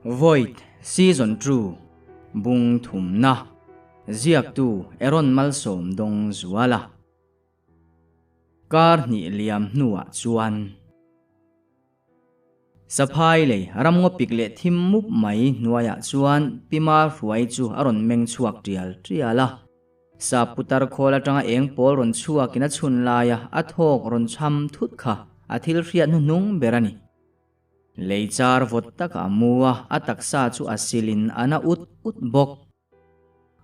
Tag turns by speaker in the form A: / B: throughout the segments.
A: Void Season 2 Bung Thumna Ziaktu Aaron Malsawmdawngzuala Kar hnih liam hnuah chuan Saphai lei ramngaw pik leh thim mup mai hnuaiah chuan Pima hruai chu a rawn meng chhuak tial tial a. Sap putar khawl atanga eng pawl rawn chhuakin a chhun laia a thawk rawn chham thut kha a thil hriat hnuhnung ber a ni. Lei char vawt takah a mu a, a taksa chu a silin a na ut ut bawk.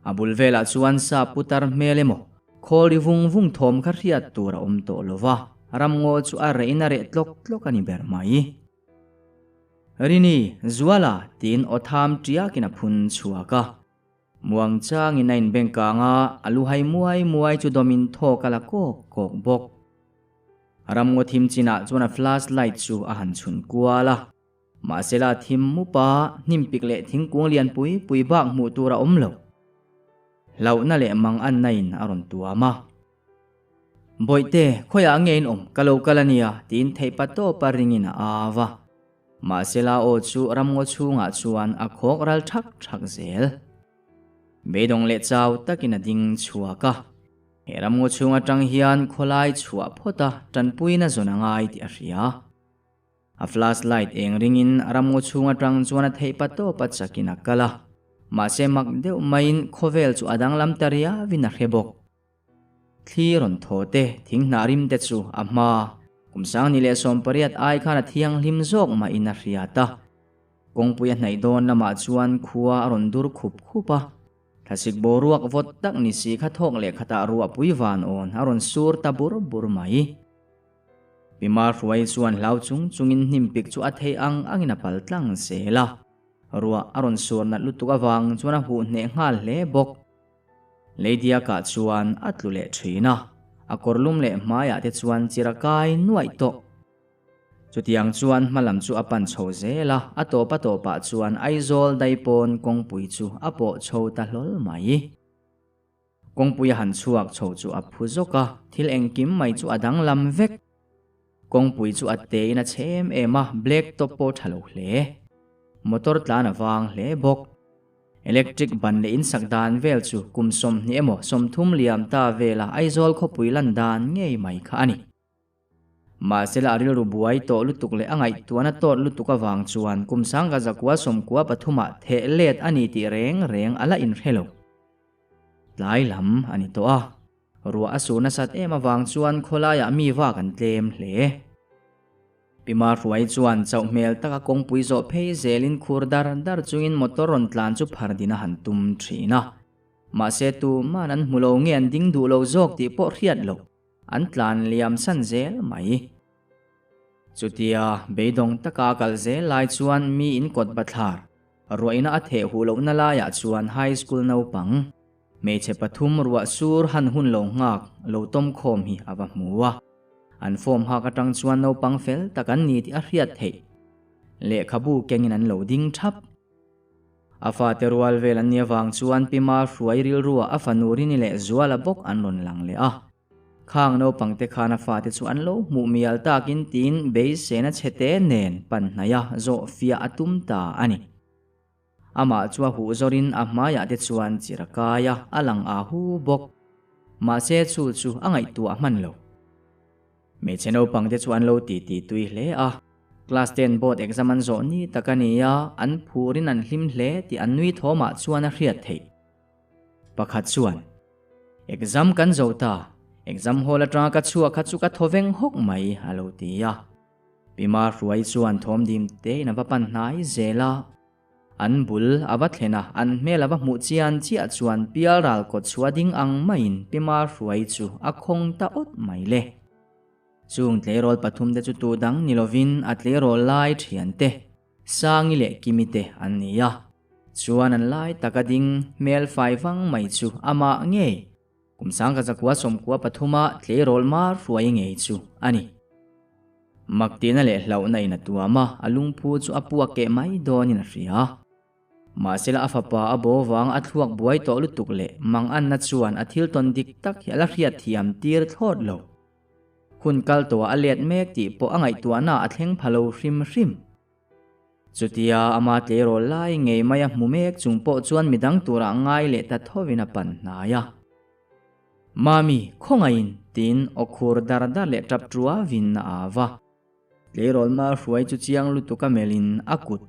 A: A bul velah chuan sap putar hmel emaw khawl ri vung vung thawm kha hriat tur a awm tawh lo va, ramngaw chu a rehin a reh tlawk tlawk a ni ber mai. Rini, Zuala tiin aw tham tiakin a phun chhuak a. Muang changin a inbeng kang a, a lu hai muai muai chu dawmin thawk a la kawk kawk bawk. Ramngaw thim chinah chuan a flash light chu a han chhun kual a. Mahsela thim mupa hnim pik leh thingkung lian pui pui bak hmuh tur a awm lo. Hlauhna leh mang anna in a rawn tuam a. Bawihte, khawiah nge in awm? Ka lo kal a nia, tiin theihpa tawpa ringin a au a. Mahsela aw chu ramngaw chhungah chuan a khawk ral thak thak zel. Beidawng leh chau takin a ding chhuak a. He ramngaw chhung atang hian khawlai chhuah phawt a tanpuina zawn a ngai tih a hria. A flash light eng ringin ramngaw chhung atang chuan a theih pa tawp a chakin a kal a. Mahse mak deuh maiin khawvel chu a danglam ta riauin a hre bawk. Thli rawn thaw te, thing hnah rim te chu a hma. Kum sangni leh 18 ai khan a thianghlim zawk mahin a hriat a. Kawngpui a hnaih dawn lamah chuan khua a rawn dur khup khup a. Thlasik boruak vawt tak ni si kha thawk leh khatah ruahpui van awn a rawn sur ta bur bur mai. Pima hruai chuan hlau chung chungin hnim pik chu a theih ang angin a pal tlang zel a. Ruah a rawn sur nat lutuk avang chuan a huh hneh nghal hle bawk. Leidiakah chuan a tlu leh thin a, a kawrlum leh hmaiah te chuan chir a kai nuaih tawh. Chutiang chuan hmalam chu a pan chho zel a, a tawp a tawpah chuan Aizawl daipawn kawngpui chu a pawh chho ta hlawl mai. Kawngpui a han chhuak chho chu a phu zawk a, thil engkim mai chu a danglam vek. Kawngpui chu a tein a chhe em em a, black top pawh tha lo hle. Motor tlan a vang hle bawk. Electric ban leh insak dan vel chu kum 20 emaw 30 liam ta vela Aizawl khawpui lan dan ngei mai kha a ni. Mahsela a rilru buai tawh lutuk leh a ngaihtuahna tawt lutuk avang chuan kum 1993 ah theh let a ni tih reng reng a la inhre lo. Tlai lam a ni tawh a, ruah a sur nasat em avang chuan khawlaiah mi vak an tlem hle. Pima hruai chuan chauh hmel taka kawngpui zawh phei zelin khur dar dar chungin motor rawn tlan chu phar din a han tum thin a. Mahse tuman an hmu lo nge an ding duh lo zawk tih pawh hriat loh an tlan liam san zel mai. Chutia beidawng taka a kal zel lai chuan mi in kawt bathlar ruahina a theh huh lohna laiah chuan high school naupang hmeichhe pathum ruah sur han hun lo nghak lo tawm khawm hi a va hmu a. An form hak atang chuan naupang fel tak an ni tih a hriat theih. Lehkhabu kengin an lo ding thap. A fate rual vel an nih avang chuan Pima hruai rilruah a fanu Rini leh Zuala bawk an rawn lang leh a. Khang naupangte khan a fate chu an lo hmuh mial takin tiin beisena chhete nen pan hnaih a zawh fiah a tum ta a ni. Amah chu a huh zawrin a hmaiah te chuan chir a kai a, a lang a hu bawk. Mahse chu chu a ngaihtuah hman lo. Hmeichhe naupang te chu an lo ti ti tui hle a. Class ten board exam an zawh ni tak a ni a, an phurin an hlim hle tih an nui thawmah chuan a hriat theih. Pakhat chuan, Exam kan zo ta, exam hall atanga ka chhuak kha chu ka thaw veng hawk mai, a lo ti a. Pima hruai chuan thawmdim tein a va pan hnai zel a. An bul a va thlen a, an hmel a va hmuh chian chiah chuan pial ral kawt chhuah ding ang maiin Pima hruai chu a khawng ta awt mai le. Chung tleirawl pathum te chu tu dang ni lovin a tleirawl lai thian te, Sangi leh Kimi te an ni a. Chuan an lai taka ding hmel fai vang mai chu amah ngei. Kum 1993 a tleirawl mar hruai ngei chu a ni. Maktina leh hlauhna in a tuam a, a lungphu chu a puak keh mai dawnin a hria. Mahsela a fapa a bo vang a thluak buai tawh lutuk leh manganna chuan a thil tawn dik tak hi a la hriat thiam tir thlawt lo. Hun kal tawhah a let mek tih pawh a ngaihtuahna a thleng pha lo hrim hrim. Chutia ama tleirawl lai ngei maia hmu mek chung pawh chuan midang turah ngai leh ta thovin a pan hnai a. Mami, khawngaihin! tiin aw khur dar dar leh tap tuavin a au va. Tleirawl ma hruai chu chiang lutuk a melhin a kut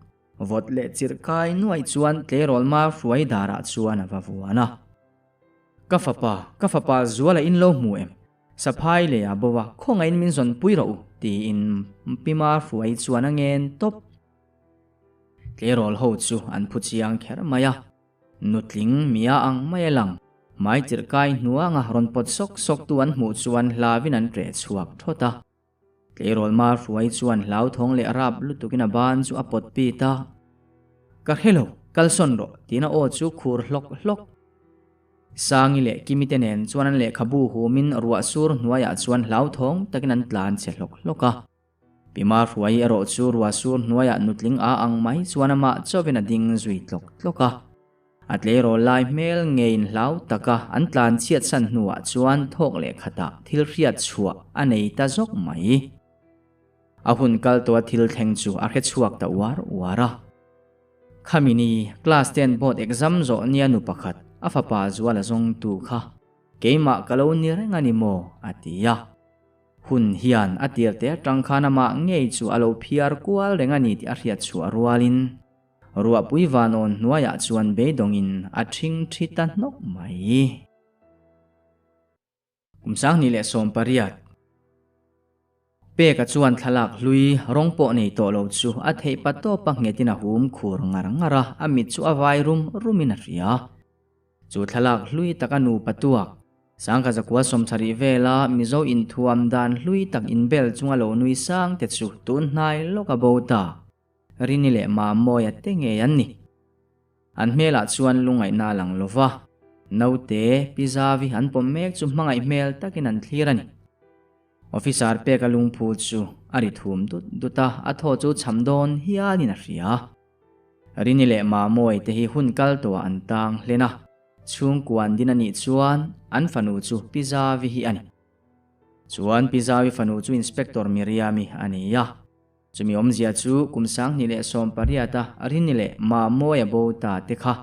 A: vawt leh chirh kai nuaih chuan tleirawl ma hruai darah chuan a va vuan a. Ka fapa, ka fapa zuala in lo hmu em? Saphai leh a bo a, khawngaihin min zawn pui rawh u, tiin Pima hruai chuan a ngen tawp. Tleirawl ho chu an phu chiang kher mai a, nutling mia ang mai a lang, hmai chirh kai hnuanga rawn pawt sawk sawk tu an hmuh chuan hlavin an ṭeh chhuak thawt a. Tleirawl ma hruai chuan hlauthawng leh rap lutukin a ban chu a pawt pit a, Ka hre lo, kalsawn rawh, tiin a aw chu khur hlawk hlawk. Sangi leh Kimi te nen chuan an lehkhabu humin ruah sur hnuaiah chuan hlauthawng takin an tlan che hlawk hlawk a. Pima hruai erawh chu ruah sur hnuaiah nutling a ang mai chuan amah chauhin a ding zui tlawk tlawk a. A tleirawl lai hmel ngeiin hlau taka an tlan chhiat san hnuah chuan thawk leh khatah thil hriat chhuah a nei ta zawk mai. A hun kal tawha thil thleng chu a hre chhuak ta uar uar a. Khami ni class ten board exam zawh nia nu pakhat a fapa zuala zawngtu kha keimah ka lo ni reng a ni maw? a ti a. Hun hian a tir te atang khan amah ngei chu a lo phiar kual reng a ni tih a hriat chhuah rualin Ruahpui vanawn hnuaiah chuan beidawngin a ṭhing ṭhi ta hnawk mai. Kum 2018. Peka chuan thlalak hlui rawng pawh nei tawh lo chu a theih pa tawpa nghetin a hum khur ngar ngar a, a mit chu a vai rum rumin a hria. Chu thlalak hlui tak a nupa tuak, Sangkha 1970 vela Mizo inthuam dan hlui tak inbel chunga lo nui sang te chu tun hnai lawk a bo ta. Rini leh Mamawia te ngei an ni. An hmelah chuan lungaihna a lang lo va, naute Pi Zavi an pawm mek chu hmangaih hmel takin an thlir a ni. Officer peka lungphu chu a ri thum dut dut a, a thaw chu cham dawn hialin a hria. Rini leh Mamawia te hi hun kal tawhah an tang hlen a, chhungkuan din a nih chuan an fanu chu Pi Zavi hi a ni. Chuan Pi Zavi fanu chu Inspector Miriami a ni a. Chumi awmzia chu kum 2018 a Rini leh Mamawia bo ta te kha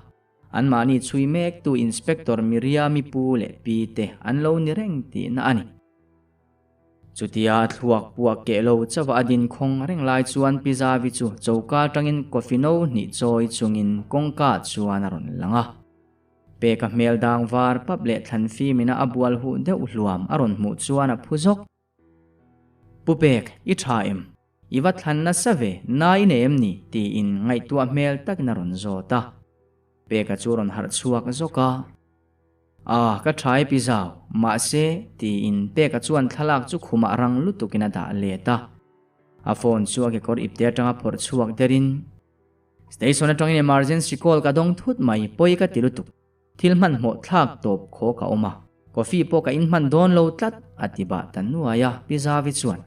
A: anmahni chhui mektu Inspector Miriami pu leh pi te an lo ni reng tihna a ni. Chutia a thluak puak keh lo chauha a din khawng reng lai chuan Pi Zavi chu choka atangin coffee no hnih chawi chungin kawngka chuan a rawn lang a. Peka hmel dang var pap leh thlan fimina a bual huh deuh hluam a rawn hmuh chuan a phu zawk. Pu Pek, i tha em? I va thlan nasa ve, na i nei em ni? tiin ngaihtuah hmel takin a rawn zawt a. Peka chu rawn harh chhuak zawk a. Ah, ka tha e Pi Zau, mahse, tiin Peka chuan thlalak chu khumah rang lutukin a dah let a. A phone chu a kekawr ipte atanga phawrh chhuak derin, Station atangin emergency call ka dawng thut mai, pawi ka ti lutuk. Thil hmanhmawh thlak tawp khaw ka awm a, coffee pawh ka in hman dawn lo tlat, a ti bah ta nuai a, Pi Zavi chuan.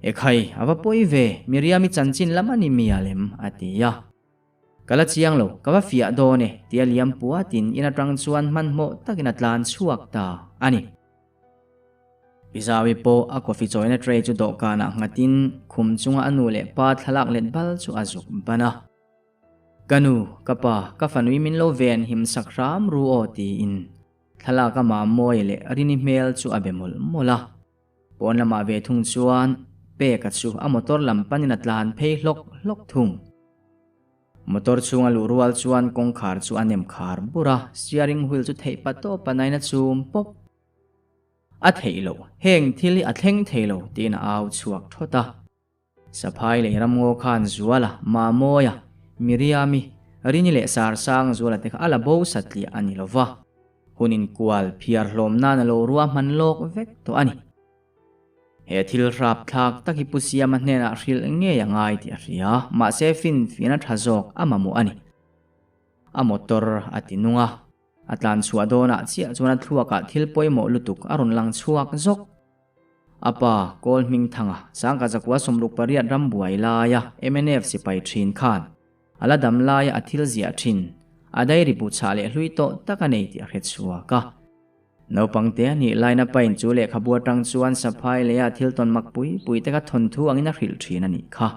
A: Ekhai, a va pawi ve, Miriam-i chanchin lam a ni mial em? a ti a. Ka la chiang lo, ka va fiah dawn e, tia liam puatin in atang chuan hmanhmawh takin a tlan chhuak ta a ni. Pi Zawi pawh a coffee chawina tray chu dawhkanah nghatin khum chunga a nu leh pa thlalak let bal chu a zuk ban a. Ka nu, ka pa, ka fanui min lo ven him sak hram ru aw tiin thlalak a Mamawia leh Rini hmel chu a be mawlh mawlh a. Pawn lamah ve thung chuan Peka chu a motor lam panin a tlan phei hlawk hlawk thung. Motor chhunga luh rual chuan kawngkhar chu a nem khar bur a, steering wheel chu theih pa tawp a nain a chum pawp. A theih loh, heng thil hi a thleng thei lo tiin a au chhuak thawt a. Saphai leh Ramngaw khan Zuala, Mamawia, Miriami, Rini leh Sarsang Zuala te kha a la bo satliah a ni lo va, hun inkual phiar hlawm nan a lo ruah hman lawk vek tawh a ni. He thil hrap thlak tak hi Pu Siama hnenah hrilh ngei a ngai tih a hria, mahse finfian a tha zawk a mamawh a ni. A motor a ti nung a, a tlan chhuah dawnah chiah chuan a thluakah thil pawimawh lutuk a rawn lang chhuak zawk. A pa, Kawl Hmingthanga, 1968 ram buai laia mnf sipai thin khan a la dam laia a thil ziah thin, a diary bu chhah leh hlui tawh tak a nei tih a hre chhuak a. Naupang te a nih laina pain chu lehkhabu atang chuan saphai leia thil tawn mak pui pui te kha thawnthu angin a hrilh thin a nih kha.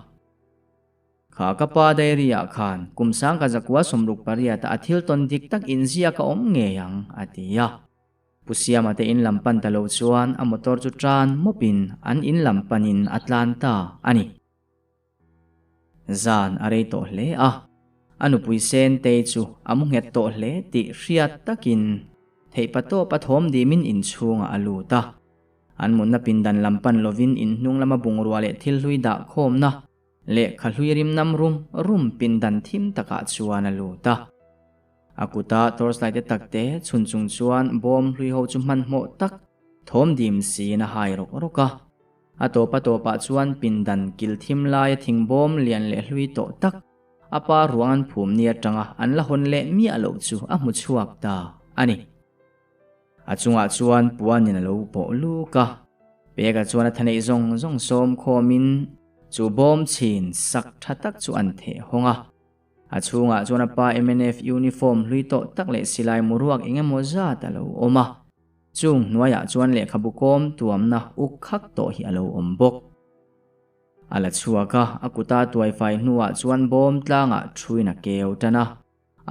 A: Kha ka pa diary ah khan kum sangka zakua 68 a a thil tawn dik tak inziak a awm ngei ang, a ti a. Pu Siama te in lam pan ta lo chuan a motor chu tan mawpin an in lam panin a tlan ta a ni. Zan a rei tawh hle a, a nupui Sentei chu a mu nghet tawh hle tih hriat takin theihpatawp a thawm dimin inchhungah a lut a. An mutna pindan lam pan lovin inhnung lama bungrua leh thil hlui dah khawmna lehkha hlui rim nam rum rum pindan thim takah chuan a lut a. A kuta torchlight te takte chhun chung chuan bawm hlui ho chu hmanhmawh tak thawm dim siin a hai rawk rawk a. A tawp a tawpah chuan pindan kil thim laia thingbawm lian leh hlui tawh tak a pa ruang an phum ni atanga an la hawn leh miah loh chu a hmu chhuak ta a ni. A chungah chuan puanin a lo pawh luk a, Peka chuan a thaneih zawng zawng sawm khawmin chu bawm chhin sak tha tak chu an theh hawng a. A chhungah chuan a pa mnf uniform hlui tawh tak leh silai muruak eng emaw zat a lo awm a. Chung hnuaiah chuan lehkhabu kawm tuamna uk khak tawh hi a lo awm bawk. A la chhuak a, a kuta tuaifai hnuah chuan bawm tlangah thuin a keu tan a.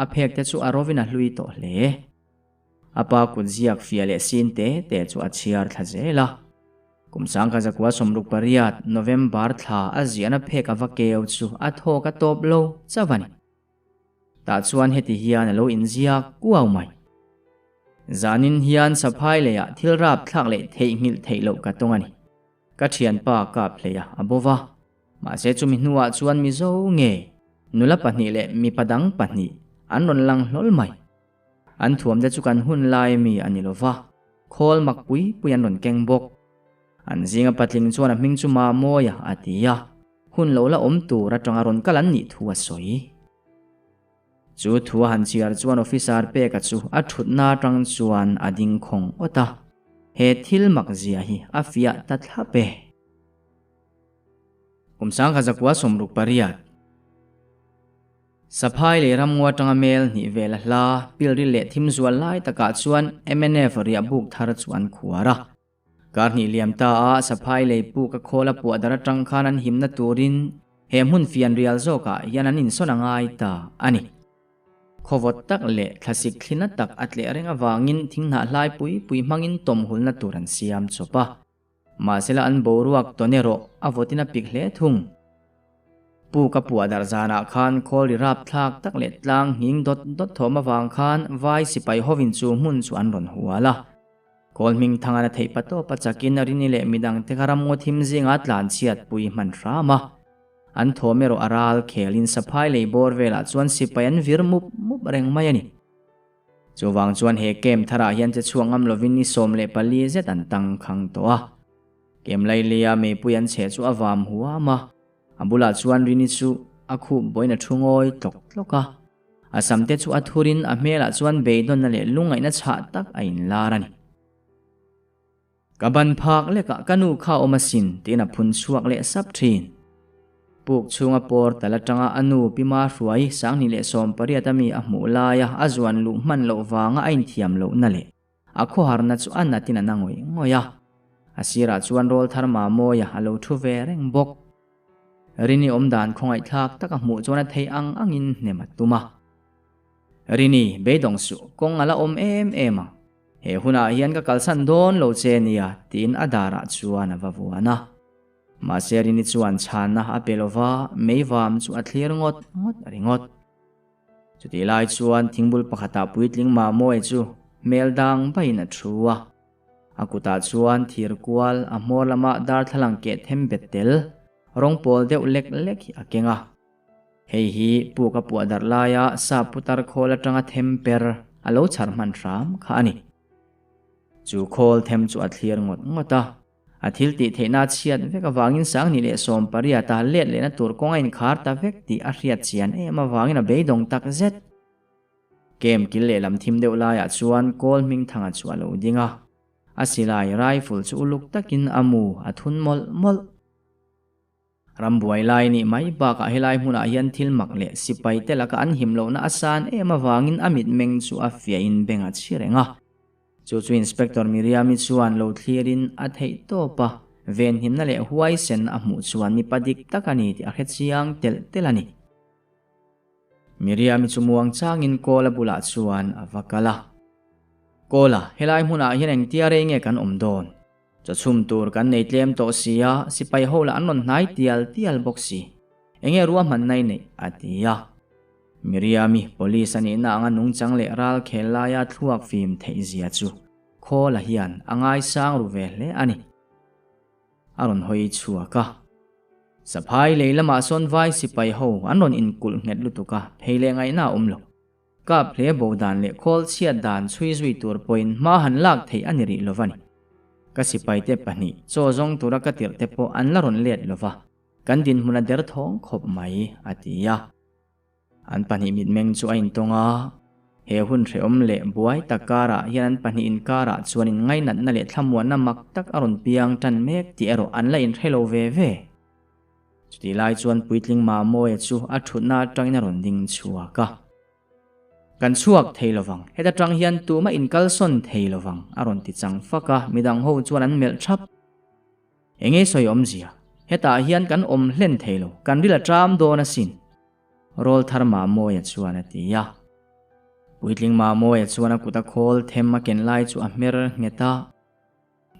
A: A phek te chu a rovin a hlui tawh hle. A pa kut ziak fia leh sin te te chu a chhiar thla zel a. Kum sangkhat zakua 68, November thla a ziahna phek a va keu chu a thawk a tawp lo chauh a ni. Tah chuan heti hian a lo inziak kuau mai. Zanin hian saphai leiah thil rap thlak leh theihnghilh theih loh ka tawng a ni. Ka thianpa kap hleia a bo va. Mahse chumi hnuah chuan Mizo nge nula pahnih leh mipa dang pahnih an rawn lang hlawl mai. An thuam te chu kan hun lai mi a ni lo va, khawl mak pui pui an rawn keng bawk. An zinga patling chuan a hming chu Mamawia a ti a, hun lo la awm tur atanga rawn kal an nih thu a sawi. Chu thu a han chhiar chuan officer peka chu a thutna atang chuan a ding khawng awt a, he thil mak zia hi a fiah ta thlap e. Kum 1968. Saphai leh ramngaw atanga mel hnih vel a hla, pilril leh thim zual lai takah chuan mnf riah buk thar chu an khuar a. Kar hnih liam ta a, Saphai lei puk a khawl a puah dar atang khan an himna turin he hmun fian rial zawkah hian an insawn a ngai ta a ni. Khawvawt tak leh thlasik thlina tak a tleh reng avangin thinghnah hlai pui pui hmangin tawmhulna tur an siam chawp a. Mahsela an boruak tawn erawh a vawtin a pik hle thung. Pu ka puah darh zanah khan khawl ri rapthlak tak leh tlang nghing dawt dawt thawm avang khan vai sipai hovin chu hmun chu an rawn hual a. Khawl hming thang an a theih patawp a chakin a rini leh midangte kha ramngaw thim zinga tlan chhiat pui hman hram a. An thawm erawh a ral khelin saphai lei bawr velah chuan sipai an vir mup mup reng mai a ni. Chuvang chuan he camp tharah hian che chhuak ngam lovin ni 14 zet an tang khang tawh a. Camp lailia meipui an chheh chu a vam huam a, a bulah chuan Rini chu a khup bawiin a thu ngawi tlawk tlawk a. A sam te chu a thurin a hmelah chuan beidawnna leh lungngaihna chhah tak a inlar a ni. Ka ban phak lekah ka nu kha awm asin tiin a phun chhuak leh sap thin. Puk chhunga pawr tal atanga a nu Pi Mahruai 2018 ami a hmuh laia a zuan luh hman loh vanga a inthiam lohna leh a khawharna chu a natin a na ngawih ngawih a. A sirah chuan rawl thar Mamawia a lo thu ve reng bawk. Rini awmdan khawngaihthlak tak a hmuh chuan a theih ang angin hnem a tum a. Rini, beidawng suh, kawng a la awm em em ang. He hunah hian ka kalsan dawn lo che nia tiin a darah chuan a va vuan a. Mahse Rini chuan chhanna a pe lova, meivam chu a thlir ngawt ngawt ringawt. Chutih lai chuan thingbul pakhatah puitling Mamawia chu hmel dang baiin a thu a. A kutah chuan thir kual a hmawr lama darthlalang keh them bet tel rawng pawl deuh lek lek hi a keng a. Hei hi puk a puah darh laia sa putar khawl atanga them per a lo chhar hman hram kha a ni. Chu khawl them chu a thlir ngawt ngawt a, a thil tih theihna a chhiat vek avangin 2018 a let lehna tur kawng a inkhar ta vek tih a hriat chian em avangin a beidawng tak zet. Kem kil lehlam thim deuh laiah chuan kawl hmingthanga chu a lo ding a, a silai rifle chu uluk takin a mu a thun mawlh mawlh. Rambuai lai nih mai bakah helai hmunah hian thil mak leh sipai te laka an him lohna a san em avangin a mitmeng chu a fiahin beng a chhi reng a. Chu chu Inspector Miriam-i chuan lo thlirin a theih tawp a, venhimna leh huaisen a hmuh chuan mipa dik tak a ni tih a hre chiang telh telh a ni. Miriami chu muang changin Kawla bulah chuan a va kal a. Kawla, helai hmunah hian engtia rei nge kan awm dawn? Chawchhum tur kan nei tlem tawh si a, sipai ho lah an rawn hnai tial tial bawk si. Enge ruahmanna i neih? a ti a. Miriami, police a nihna anga nungchang leh ral khel laia thluak fim theih zia chu Kawla hian a ngaisang ru ve hle a ni. A rawn hawi chhuak a. Saphai lei lamah sawn vai sipai ho an rawn inkulh nghet lutuk a, phei leh ngaihna a awm lo. Kap hle bo dan leh khawl chhiat dan chhui zui tur pawhin hma han lak theih a ni rih lo va ni. Ka sipaite pahnih chaw zawng tura ka tirh te pawh an la rawn let lo va, kan dinhmun a derthawng khawp mai, a ti a. An pahnih mitmeng chu a intawng a, he hun hrehawm leh buai tak karah hian an pahnih inkarah chuan inngainatna leh thlamuanna mak tak a rawn piang tan mek tih erawh an la inhre lo ve ve. Chutih lai chuan puitling Mamawia chu a thutna atangin a rawn ding chhuak a. Kan chhuak thei lovang, heta tang hian tumah inkalsawn thei lovang, a rawn ti chang fak a, midang ho chuan an melh thap. Enge sawi awmzia? Hetah hian kan awm hlen thei lo, kan ril a ṭam dawn asin. Rawl thar Mamawia chuan a ti a. Puitling Mamawia chuan a kut a khawl them a ken lai chu a hmer nghet a.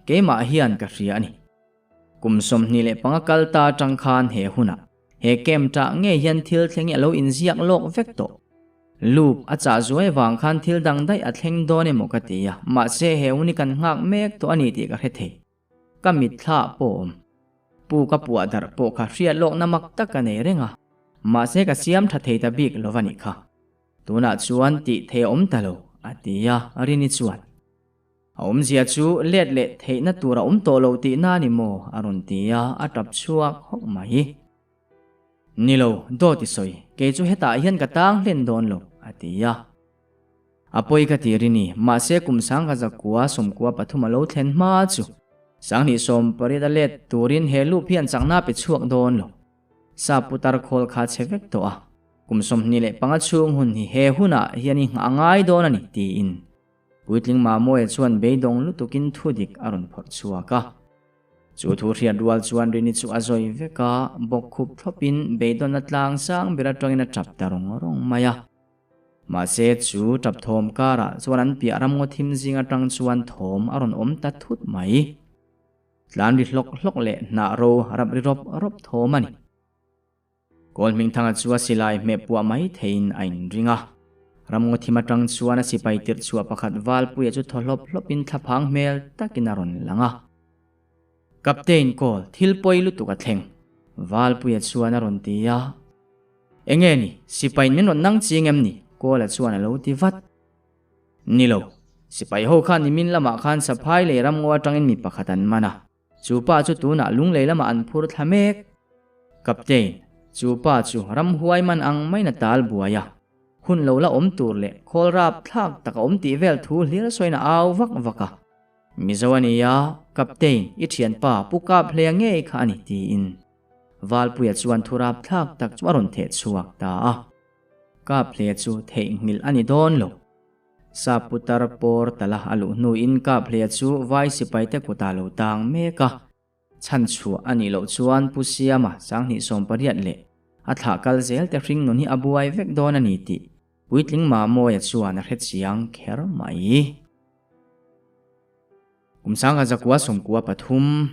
A: Keimah hian ka hria a ni. Kum 25 kal ta aṭang khan he hunah, he camp ṭah ngei hian thil thleng hi a lo inziak lawk vek tawh. Loop a chah zuai avang khan thil dang daih a thleng dawn emaw ka ti a, mahse he hun hi kan nghak mek tawh a ni tih ka hre thei. Ka mitthla pawh awm. Pu ka puah darh pawh kha hriat lawkna mak tak ka nei reng a, mahse ka siam tha thei ta bik lo va nih kha. Tunah chuan tih thei a awm ta lo, a ti a, Rini chuan. A awmzia chu let leh theihna tur a awm tawh lo tihna a ni maw? a rawn ti a, a tap chhuak hawk mai. Ni lo, dawt i sawi, kei chu hetah hian ka tang hlen dawn lo, a ti a. A pawi ka ti rini, mahse kum sangha zakua sawmkua pathum a lo thlen hma chu 28 a let turin he lup hian chakna pe chhuak dawn lo. Sa putar khawl kha chhe vek tawh a, kum 25 chhung hun hi he hunah hian i nghah ngai dawn a ni tiin puitling Mamawia chuan beidawng lutukin thudik a rawn phawrh chhuak a. Chu thu hriat rual chuan Rini chu a zawi vek a, bawkkhup thlawpin beidawnna tlang sang ber atangin a tap ta rawng rawng mai a. Mahse chu tap thawm karah chuan an piah ram ngaw thim zing atang chuan thawm a rawn awm ta thut mai. Tlan ri hlawk hlawk leh hnah ro rap ri rawp rawp thawm a ni. Kawl Hmingthanga chu a silai hmeh puah mai theiin a inring a. Ram ngaw thim atang chuan a sipai tirh chhuah pakhat Valpuia chu thaw hlawp hlawpin thlaphang hmel takin a rawn lang a. Captain Kawl, thil pawi lutuk a thleng. Valpuia chuan a rawn ti a. Enge ni, sipai min rawn nang ching em ni? Kawla chuan a lo ti vat. Ni lo, sipai ho khan nimin lamah khan Saphai lei ramngaw atangin mi pakhat an man a, chu pa chu tunah lunglei lamah an phur thla mek. Captain, chu pa chu ramhuai man ang maiin a tal buai a, hun lo la awm tur leh khawl rap thlak tak a awm tih vel thu hlir sawiin a au vak vak a. Mizo a nia, Captain, i thianpa Pu Kaphlea ngei kha a ni tiin. Valpuia chuan thu rapthlak tak chu a rawn theh chhuak ta a. Kaphlea chu theihnghilh a ni dawn lo. Sap putar pawr tala a luh hnuin Kaphlea chu vai sipaite kutah lo tang mek a. Chhan chhuah a nih loh chuan Pu Siama 2018 leh a thlah kal zel te hring nun hi a buai vek dawn a ni tih puitling Mamawia chuan a hre chiang kher mai. Kum 1993.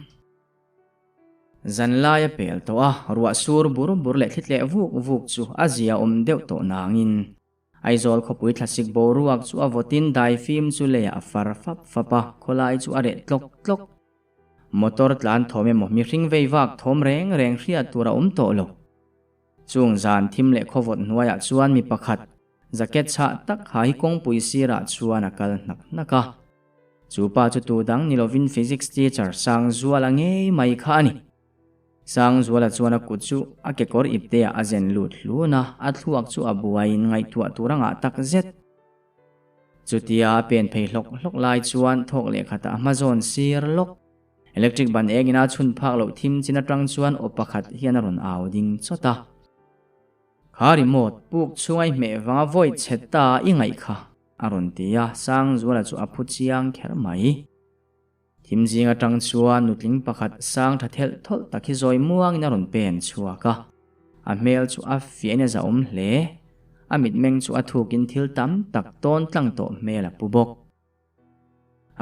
A: Zan lai a pel tawh a, ruah sur bur bur leh thli tleh vuk vuk chu a zia awm deuh tawh nangin Aizawl khawpui thlasik boruak chu a vawtin dai fim chu leiah a far fap fap a, khawlai chu a reh tlawk tlawk. Motor tlan thawm emaw mihring vei vak thawm reng reng hriat tur a awm tawh lo. Chung zan thim leh khawvawt hnuaiah chuan mi pakhat jacket chhah tak ha hi kawngpui sirah chuan a kal hnak hnak a. Chu pa chu tu dang ni lovin Physics teacher Sangzuala ngei mai kha a ni. Sangzuala chuan a kut chu a kekawr ipteah a zen lut hlun a, a thluak chu a buaiin ngaihtuah tur a ngah tak zet. Chutia a pen phei hlawk hlawk lai chuan thawk leh khatah a hma zawn sir lawk. Electric ban engin a chhun phak loh thim chin atang chuan aw pakhat hian a rawn au ding chawt a. Kha remote puk chhunga i hmeh vanga vawi chhe ta i ngaih kha. A rawn ti a, Sangzuala chu a phu chiang kher mai. Thim zing atang chuan nutling pakhat sang tha thelh thawlh tak hi zawi muangin a rawn pen chhuak a. A hmel chu a fiahin a zahawm hle. A mitmeng chu a thukin thil tam tak tawn tlang tawh hmel a pu bawk.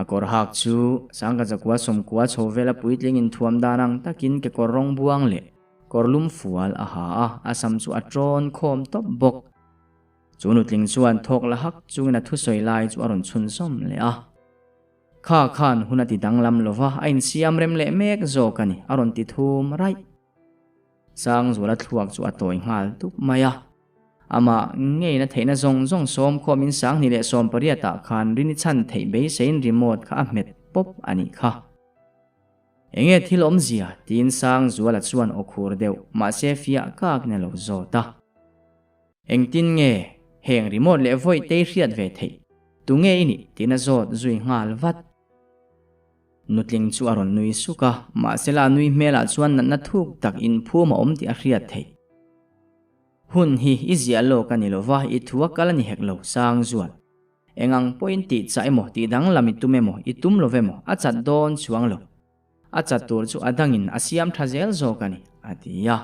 A: A kawr hak chu sangka zakua sawmkua chho vela puitling inthuam dan ang takin kekawr rawng buang leh kawr lum fual a ha a, a sam chu a tawn khawm tawp bawk. Chu nutling chuan thawk la hak chungin a thusawi lai chu a rawn chhunzawm leh a. Kha khan hun a ti danglam lova, a insiam rem leh mek zawk a ni, a rawn ti thum raih. Sangzuala thluak chu a tawi nghal dup mai a. Amah ngeina theihna zawng zawng sawm khawmin 2018 ah khan rini chhan theih beiseiin remote kha a hmet pawp a nih kha. Enge thil awmzia? tiin Sangzuala chuan aw khur deuh mahse fiah kak in a lo zawt a. Engtin nge heng remote leh vawi tei hriat ve theih? Tunge i nih? tiin a zawt zui nghal vat. Nutling chu a rawn nui suk a, mahsela a nui hmelah chuan natna thuk tak inphum a awm tih a hriat theih. Hun hi i ziah lawk a ni lova, i thu a kal a ni hek lo, Sangzual. Eng ang pawhin tih chah emaw, tih danglam i tum emaw, i tum lo emaw, a chat dawn chuang lo. A chat tur chu a dangin a siam tha zel zawk a ni, a ti a.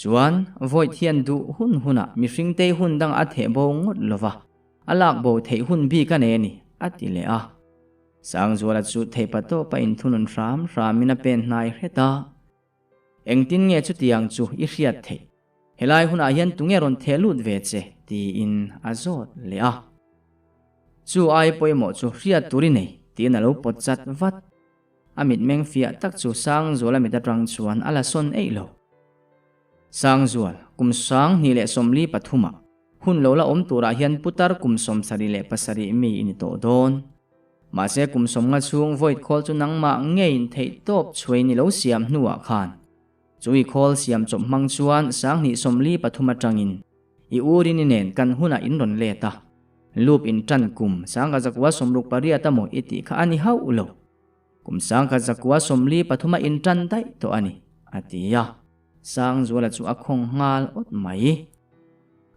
A: Chuan, vawi thian duh hun hunah mihring tei hun dangah a theh bo ngawt lova, a lak bo theih hun bik a nei a ni, a ti leh a. Sangzuala chu theihpa tawpa inthunun hram hramin a pen hnai hret a. Engtin nge chutiang chu i hriat theih? Helai hunah hian tunge rawn theh lut ve che? tiin a zawt leh a. Chu ai pawimawh chu hriat tur i nei, tiin a lo pawt chat vat. A mitmeng fiah tak chu Sangzuala mit atang chuan a la sawn eih lo. Sangzual, kum 2023 ah hun lo la awm turah hian putar kum 77 mi i ni tawh dawn. Mahse kum 50 chhung void khawl chu nangmah ngeiin theih tawp chhuai ni lo siam hnuah khan chu i khawl siam chawp hmang chuan 2023 atangin i urini nen kan hunah in rawn let a. Loop in tan kum 1968 amaw i tih kha a ni hauh lo. Kum 1943 a in tan daih tawh a ni, a ti a. Sangzuala chu a khawng nghal awt mai.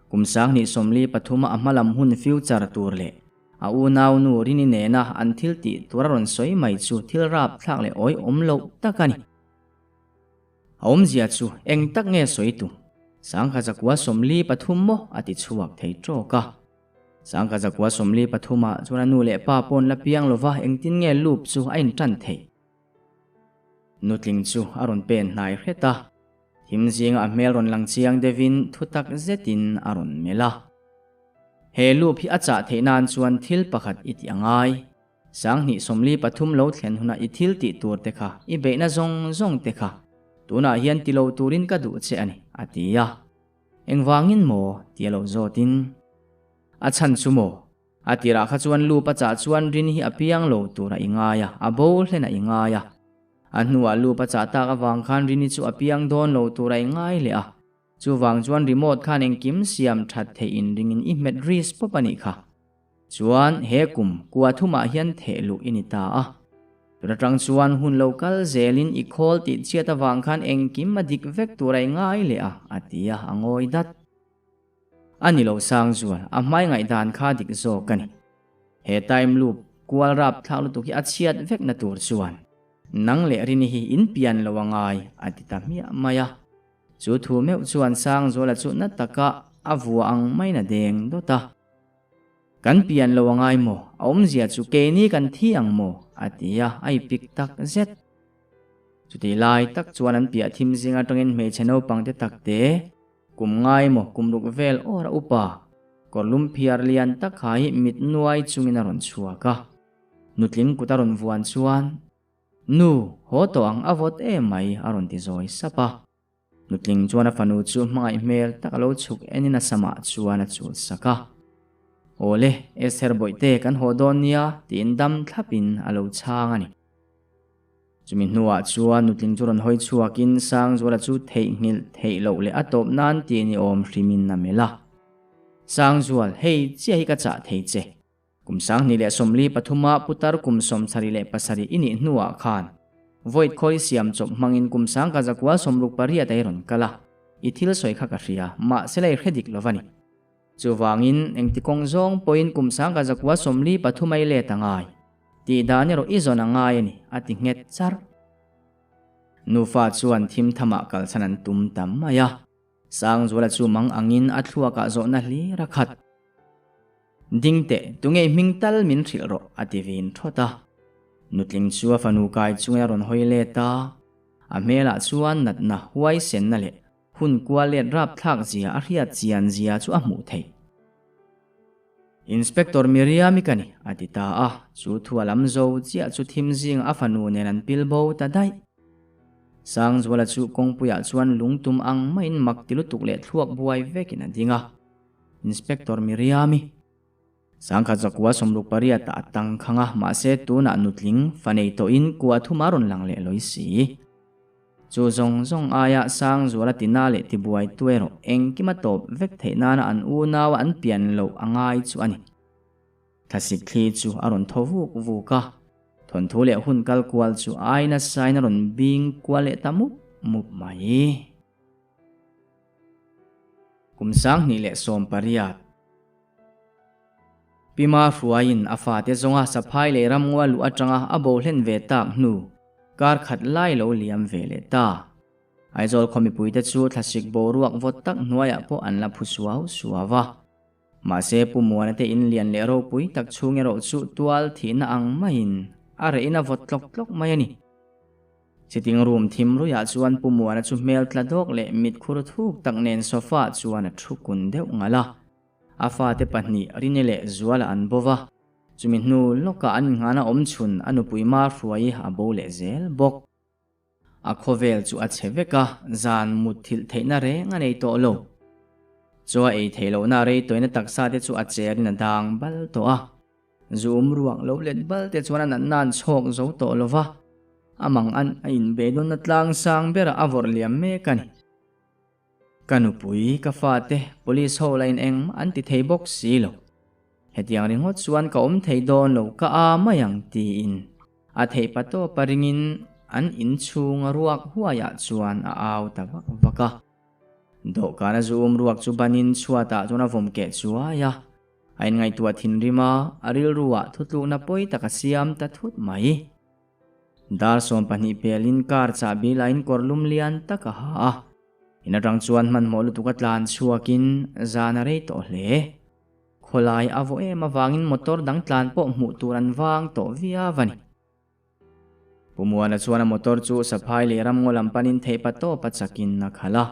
A: Kum 2023 a a hmalam hun future tur leh a unau nu Rini nena an thil tih tur a rawn sawi mai chu thil rapthlak leh awihawm loh tak a ni. A awmzia chu eng tak nge sawi tu? 1993 maw a ti chhuak thei tawk a. 1993 ah chuan a nu leh pa pawn la piang lova engtin nge loop chu a intan theih? Nutling chu a rawn pen hnai hret a, thim zinga a hmel rawn lang chiang deuhin thu tak zetin a rawn melh a. He loop hi a chah theih nan chuan thil pakhat i tih a ngai. 2023 lo thlen hunah i thil tih tur te kha, i beihna zawng zawng te kha, tunah hian ti lo turin ka duh che a ni, a ti a. Engvangin maw? tia lo zawtin. A chhan chu maw? A tirah kha chuan Lupa chah chuan rin hi a piang lo tur a i ngai a, a bo hlen a i ngai a. A hnuah Lupa chah tak avang khan Rini chu a piang dawn lo tur a i ngai leh a. Chuvang chuan remote khan engkim siam that theih inringin i hmet risk pawp a nih kha. Chuan he kum kua thumah hian theh luh i ni ta a. Tun atang chuan hun lo kal zelin i khawl tih chhiat avang khan engkim a dik vek tur a i ngai leh a, a ti a, a ngawi dat. A ni lo Sangzual, a hmai ngaihdan kha dik zawk a ni. He time loop kual rap thlak lutuk hi a chhiat vek na tur chuan nang leh Rini hi in pian lo a ngai, a ti ta hmiah mai a. Chu thu meuh chuan Sangzuala chu na taka a vua ang maiin a deng dawt a. Kan pian lo a ngai maw? A awmzia chu keini kan thi ang maw? a ti a, a ipik tak zet. Chutih lai tak chuan an piah thim zing atangin hmeichhe naupang te tak te, Kum ngai maw kum ruk vel awr a upa, kawrlum phiar lian tak kha hi mit nuai chungin a rawn chhuak a. Nutling kut a rawn vuan chuan, Nu, haw tawh ang a vawt em mai a rawn ti zawi sap a. Nutling chuan a fanu chu hmangaih hmel tak a lo chhuk enin a samah chuan a chul sak a. Awle, Esther bawihte kan haw dawn nia tiin dam thlapin a lo chhang a ni. Chumi hnuah chuan nutling chu rawn hawi chhuakin Sangzuala chu theihnghilh theih loh leh a tawp nan tih ni awm hrimin a melh a. Sangzual, hei chiah hi ka chah thei che. Kum 2023 ah putar kum 77 i nih hnuah khan void khawi siam chawp hmangin kum 1968 a i rawn kal a, i thil sawi kha ka hria, mahse la i hre dik lo va ni. Chuvangin engti kawng zawng pawhin kum 1993 a i let a ngai. Tih dan erawh i zawn a ngai a ni, a ti nghet char. Nufa chuan thim thamah kalchhan an tum ta mai a. Sangzuala chu mang angin a thluakah zawhna hlir a khat. Ding teh, tunge i hming tal min hrilh rawh, a ti vin thawt a. Nutling chu a fanu kai chungin a rawn hawi let a. A hmelah chuan natna huaisenna leh hun kual let rapthlak zia a hriat chian zia chu a hmuh theih. Inspector Miriam-i ka ni, a ti ta a. Chu thu a lam zo chiah chu thim zingah a fanu nen an pil bo ta daih. Sangzuala chu kawngpuiah chuan lungtum ang maiin mak ti lutuk leh thluak buai vekin a ding a. Inspector Miriam-i. Sangkhat zakua 68 ah a tang khang a, mahse tunah nutling fa nei tawhin kua thum a rawn lang leh lawi si. Chu zawng zawng aia Sangzuala tina leh tibuaitu erawh engkim a tawp vek theih nana an unaua an pian loh a ngai chu a ni. Thlasik thli chu a rawn thaw vuk vuk a, thawnthu leh hun kal kual chu ai nasain a rawn bing kual leh ta mup mup mai. Kum 2018. Pima hruaiin a fate zawnga saphai leh ramngaw a luh atanga a bo hlen ve tak hnu kar khat lai lo liam ve leh ta. Aizawl khaw mipuite chu thlasik boruak vawt tak hnuaiah pawh an la phu suau suau a. Mahse Pu Muana te in lian leh ropui tak chhung erawh chu tual thihna ang maiin a rehin a vawt tlawk tlawk mai a ni. Sitting room thim ruiah chuan Pu Muana chu hmel tla dawk leh mit khur thuk tak nen sofa ah chuan a thu kun deuh ngalh a. A fate pahnih Rini leh Zuala an bo va, chumi hnu lawkah an inghana awm chhun a nupui Mahruai a bo leh zel bawk. A khawvel chu a chhe vek a, zan mut thilh theihna reng a nei tawh lo. Chaw a ei theih lohna rei tawina taksa te chu a cherin a dang bal tawh a. Zum ruang lo let bal te chuan a natna an chhawk zo tawh lo va, a mang an a inbe dawnna tlang sang berah a vawrh liam mek a ni. Ka nupui, ka fate, police ho la in engmah an ti thei bawk si lo. Hetiang ringawt chuan ka awm thei dawn lo, ka a mai ang tiin a theih pa tawpa ringin an inchhunga ruak huaiah chuan a au ta vak vak a. Dawhkana zum ruak chu banin chhuatah chuan a vawm keh chuai a. A inngaihtuah thinrim a, a rilruah thutlukna pawi tak a siam ta thut mai. Dar 20 pelin car chahbi lain kawr lum lian tak a ha a. In atang chuan hmanhmawh lutuk a tlan chhuakin zan a rei tawh hle. Khawlai a vaw em avangin motor dang tlan pawh hmuh tur an vang tawh viau a ni. Pu Muana chuan a motor chu saphai leh ramngaw lam panin theihpa tawp a chakin a khalh a.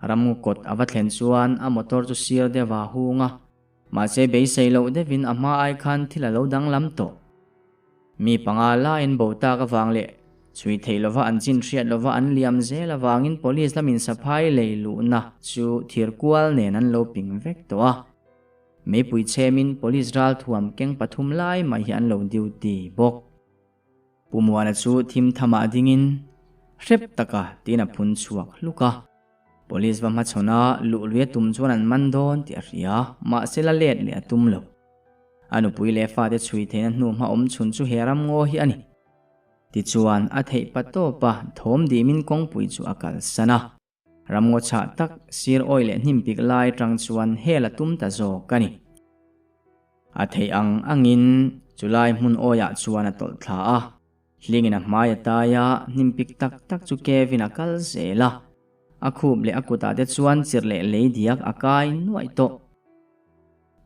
A: Ramngaw kawt a va thlen chuan a motor chu sir deuh a hung a, mahse beisei loh deuhin a hma ai khan thil a lo danglam tawh. Mi panga laiin bo tak avang leh chhui theih lova an chin hriat lova an liam zel avangin police lamin saphai lei luhna chu thir kual nen an lo ping vek tawh a. Meipui chhemin police ralthuam keng pathum lai mai hi an lo duty bawk. Pu Muana chu thim thamah dingin hrep taka tiin a phun chhuak hluk a. Police va hmachhawn a, luhluia tum chuan an man dawn tih a hria, mahse la let leh a tum lo. A nupui leh fate chhui theihna hnu hma awm chhun chu he ramngaw hi a ni. Tichuan a theih pa tawp a, thawm dimin kawngpui chu a kalsan a. Ramngaw chhah tak sir awi leh hnim pik lai tang chuan hel a tum ta zawk a ni. A theih ang angin chulai hmun awiah chuan a tawlh thla a, hlingin a hmai a tai a, hnim pik tak tak chu Kevin a kal zel a. A khup leh a kutah te chuan chirh leh lei diak a kai nuaih tawh.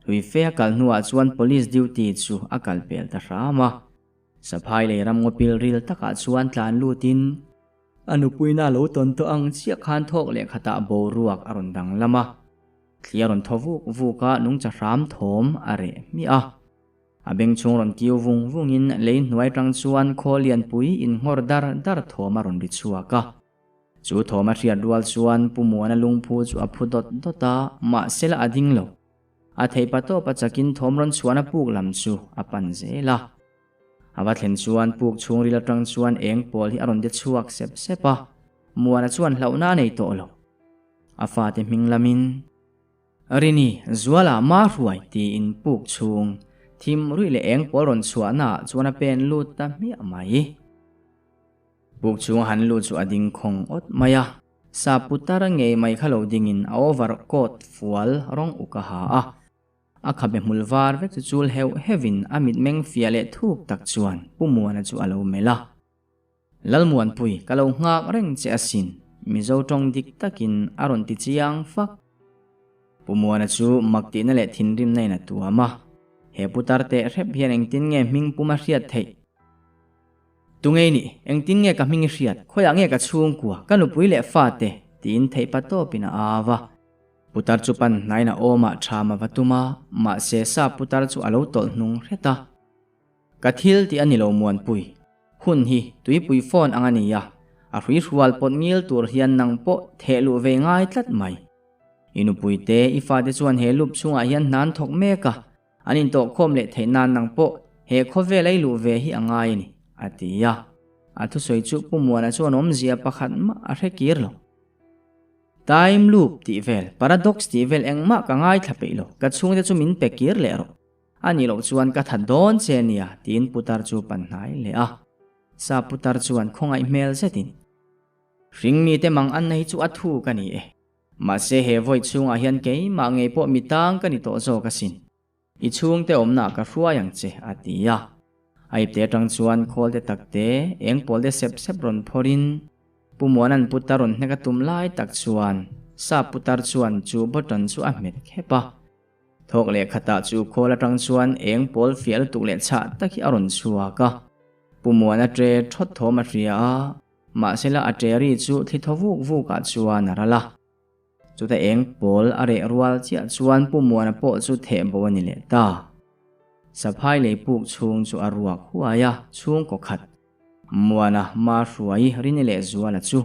A: Hlui fe a kal hnuah chuan police duty chu a kal pel ta hram a. Saphai lei ramngaw pil ril takah chuan tlan lutin A nupuina a lo tawn tawh ang chiah khan thawk leh khatah boruak a rawn danglam a, thli a rawn thaw vuk vuk a, nungcha hram thawm a reh hmiah a. A beng chhung rawn kiu vung vungin lei hnuai tang chuan khaw lianpui innghawr dar dar thawm a rawn ri chhuak a. Chu thawm a hriat rual chuan Pu Muana lungphu chu a phu dawt dawt a, mahse la a ding lo. A theih pa tawp a chakin thawm rawn chhuahna puk lam chu a pan zel a. A va thlen chuan puk chhungril atang chuan eng pawl hi a rawn de chhuak sep sep a, Muana chuan hlauhna a nei tawh lo. A fate hming lamin, Rini, Zuala, Mahruai tiin puk chhung thim ruih leh eng pawl rawn chhuahnaah chuan a pen lut ta hmiah mai. Puk chhung a han lut chu a ding khawng awt mai a, sa putar ngei mai kha lo dingin a over coat fual rawng uk a ha a. A khabe hmul var vek chu chul heuh heuhin a mitmeng fiah leh thuk tak chuan Pu Muana chu a lo melh a. Lalmuanpui, ka lo nghak reng che asin. Mizo tawng dik takin a rawn ti chiang fak. Pu Muana chu mak tihna leh thinrimna in a tuam a, he putar teh hrep hian engtin nge hming pum a hriat theih? Tunge i nih? Engtin nge ka hming i hriat? Khawiah nge ka chhungkua, ka nupui leh fate? tiin theih pa tawpin a au a. Putar chu pan hnaiin a awmah ṭham a va tum a, mahse sa putar chu a lo tawlh hnung hret a. Ka thil tih a ni lo Muanpui. Hun hi tuipui phone ang a ni a, a hrui hrual pawt ngil tur hian nang pawh theh luh ve ngai tlat mai. I nupui te, i fate chuan he lup chhungah hian hna an thawk mek a, an intawhkhawm leh theih nan nang pawh he khawvel ei luh ve hi a ngai a ni, a ti a. A thusawi chu Pu Muana chuan awmzia pakhat mah a hre kir lo. Time loop tih vel, paradox tih vel engmah ka ngaithla peih lo, ka chhungte chu min pe kir leh rawh. A nih loh chuan ka that dawn che nia tiin putar chu pan hnai leh a. Sa putar chuan khawngaih hmel zetin, Hring mite mang anna hi chu a thu ka ni e. Mahse he vawi chhungah hian keimah ngei pawh mi tang ka ni tawh zawk asin. I chhungte awmnaah ka hruai ang che a ti a. A ipte atang chuan khawlte takte eng pawl te sep sep rawn phawrhin Pu Muana'n putar rawn hnek a tum lai tak chuan sa putar chuan chu button chu a hmet khep a. Thawk leh khatah chu khawl atang chuan eng pawl fiah lutuk leh chhah tak hi a rawn chhuak a. Pu Muana ṭe ṭhawt thawm a hria a, mahsela a ṭe ri chu thli thaw vuk vukah chuan a ral a. Chuta eng pawl a reh rual chiah chuan Pu Muana pawh chu theh bo a ni leh ta. Saphai lei puk chhung chu a ruak huai a, chhungkaw khat Muana ma hruai Rini leh Zuala chu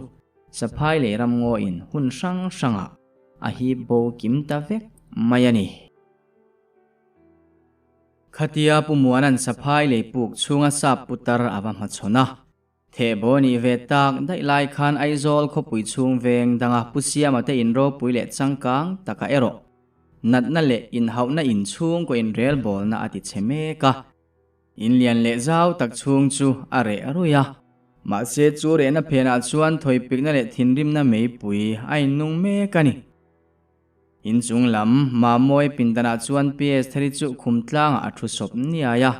A: Saphai lei ramngawiin hun hrang hrangah a hip bo kim ta vek mai a ni. Khatia Pu Muana'n Saphai lei puk chhunga sap putar a va hmachhawn a, theh bo nih ve tak daih lai khan Aizawl khawpui chhung veng danga Pu Siama te inropui leh changkang taka erawh natna leh inhauhna inchhungkaw inrelbawlna a ti chhe mek a. In lian leh zau tak chhung chu a reh ruih a, mahse chu rehna phenah chuan thawipikna leh thinrimna meipui a innung mek a ni. In chung lam Mamawi pindanah chuan PS Thari chu khum tlangah a thu sawp niai a,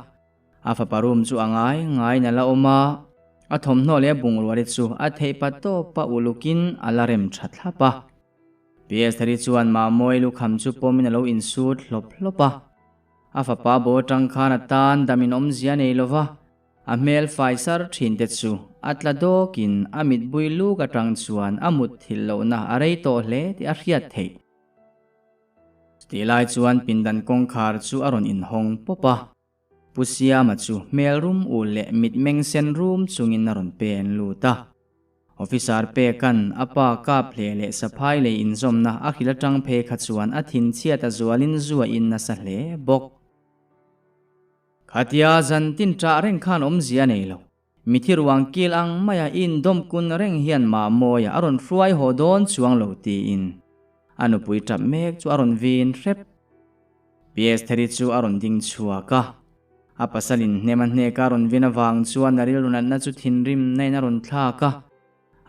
A: a fapa room chu a ngai ngaiin a la awm a, a thawmhnaw leh a bungrua te chu a theih pa tawpa ulukin a la rem tha thlap a. PS Thari chuan Mamawi lukham chu pawmin a lo insut hlawp hlawp a. A fapa bo atang khan a tan dam in awmzia nei lova, a hmel fai sar thin te chu a tla dawkin a mitbui luk atang chuan a mut thilh lohna a rei tawh hle tih a hriat theih. Chutih lai chuan pindan kawngkhar chu a rawn inhawng pawp a, Pu Siama chu hmel rum ul leh mitmeng sen rum chungin a rawn pen lut a. Officer Pekan a pa kap hle leh saphai lei inzawmna a hrilh atang phei kha chuan a thinchhiat a zualin zu a in nasa hle bawk. Khatia zan tin ṭah reng khan awmzia a nei lo. Mithi ruang kil ang maia i indawm kun reng hian Mahmawia a rawn hruai haw dawn chuang lo tiin a nupui ṭap mek chu a rawn vin hrep. PS Theri chu a rawn ding chhuak a. A pasalin hnem a hnek a rawn vin avang chuan a rilru natna chu thinrim nain a rawn thlak a,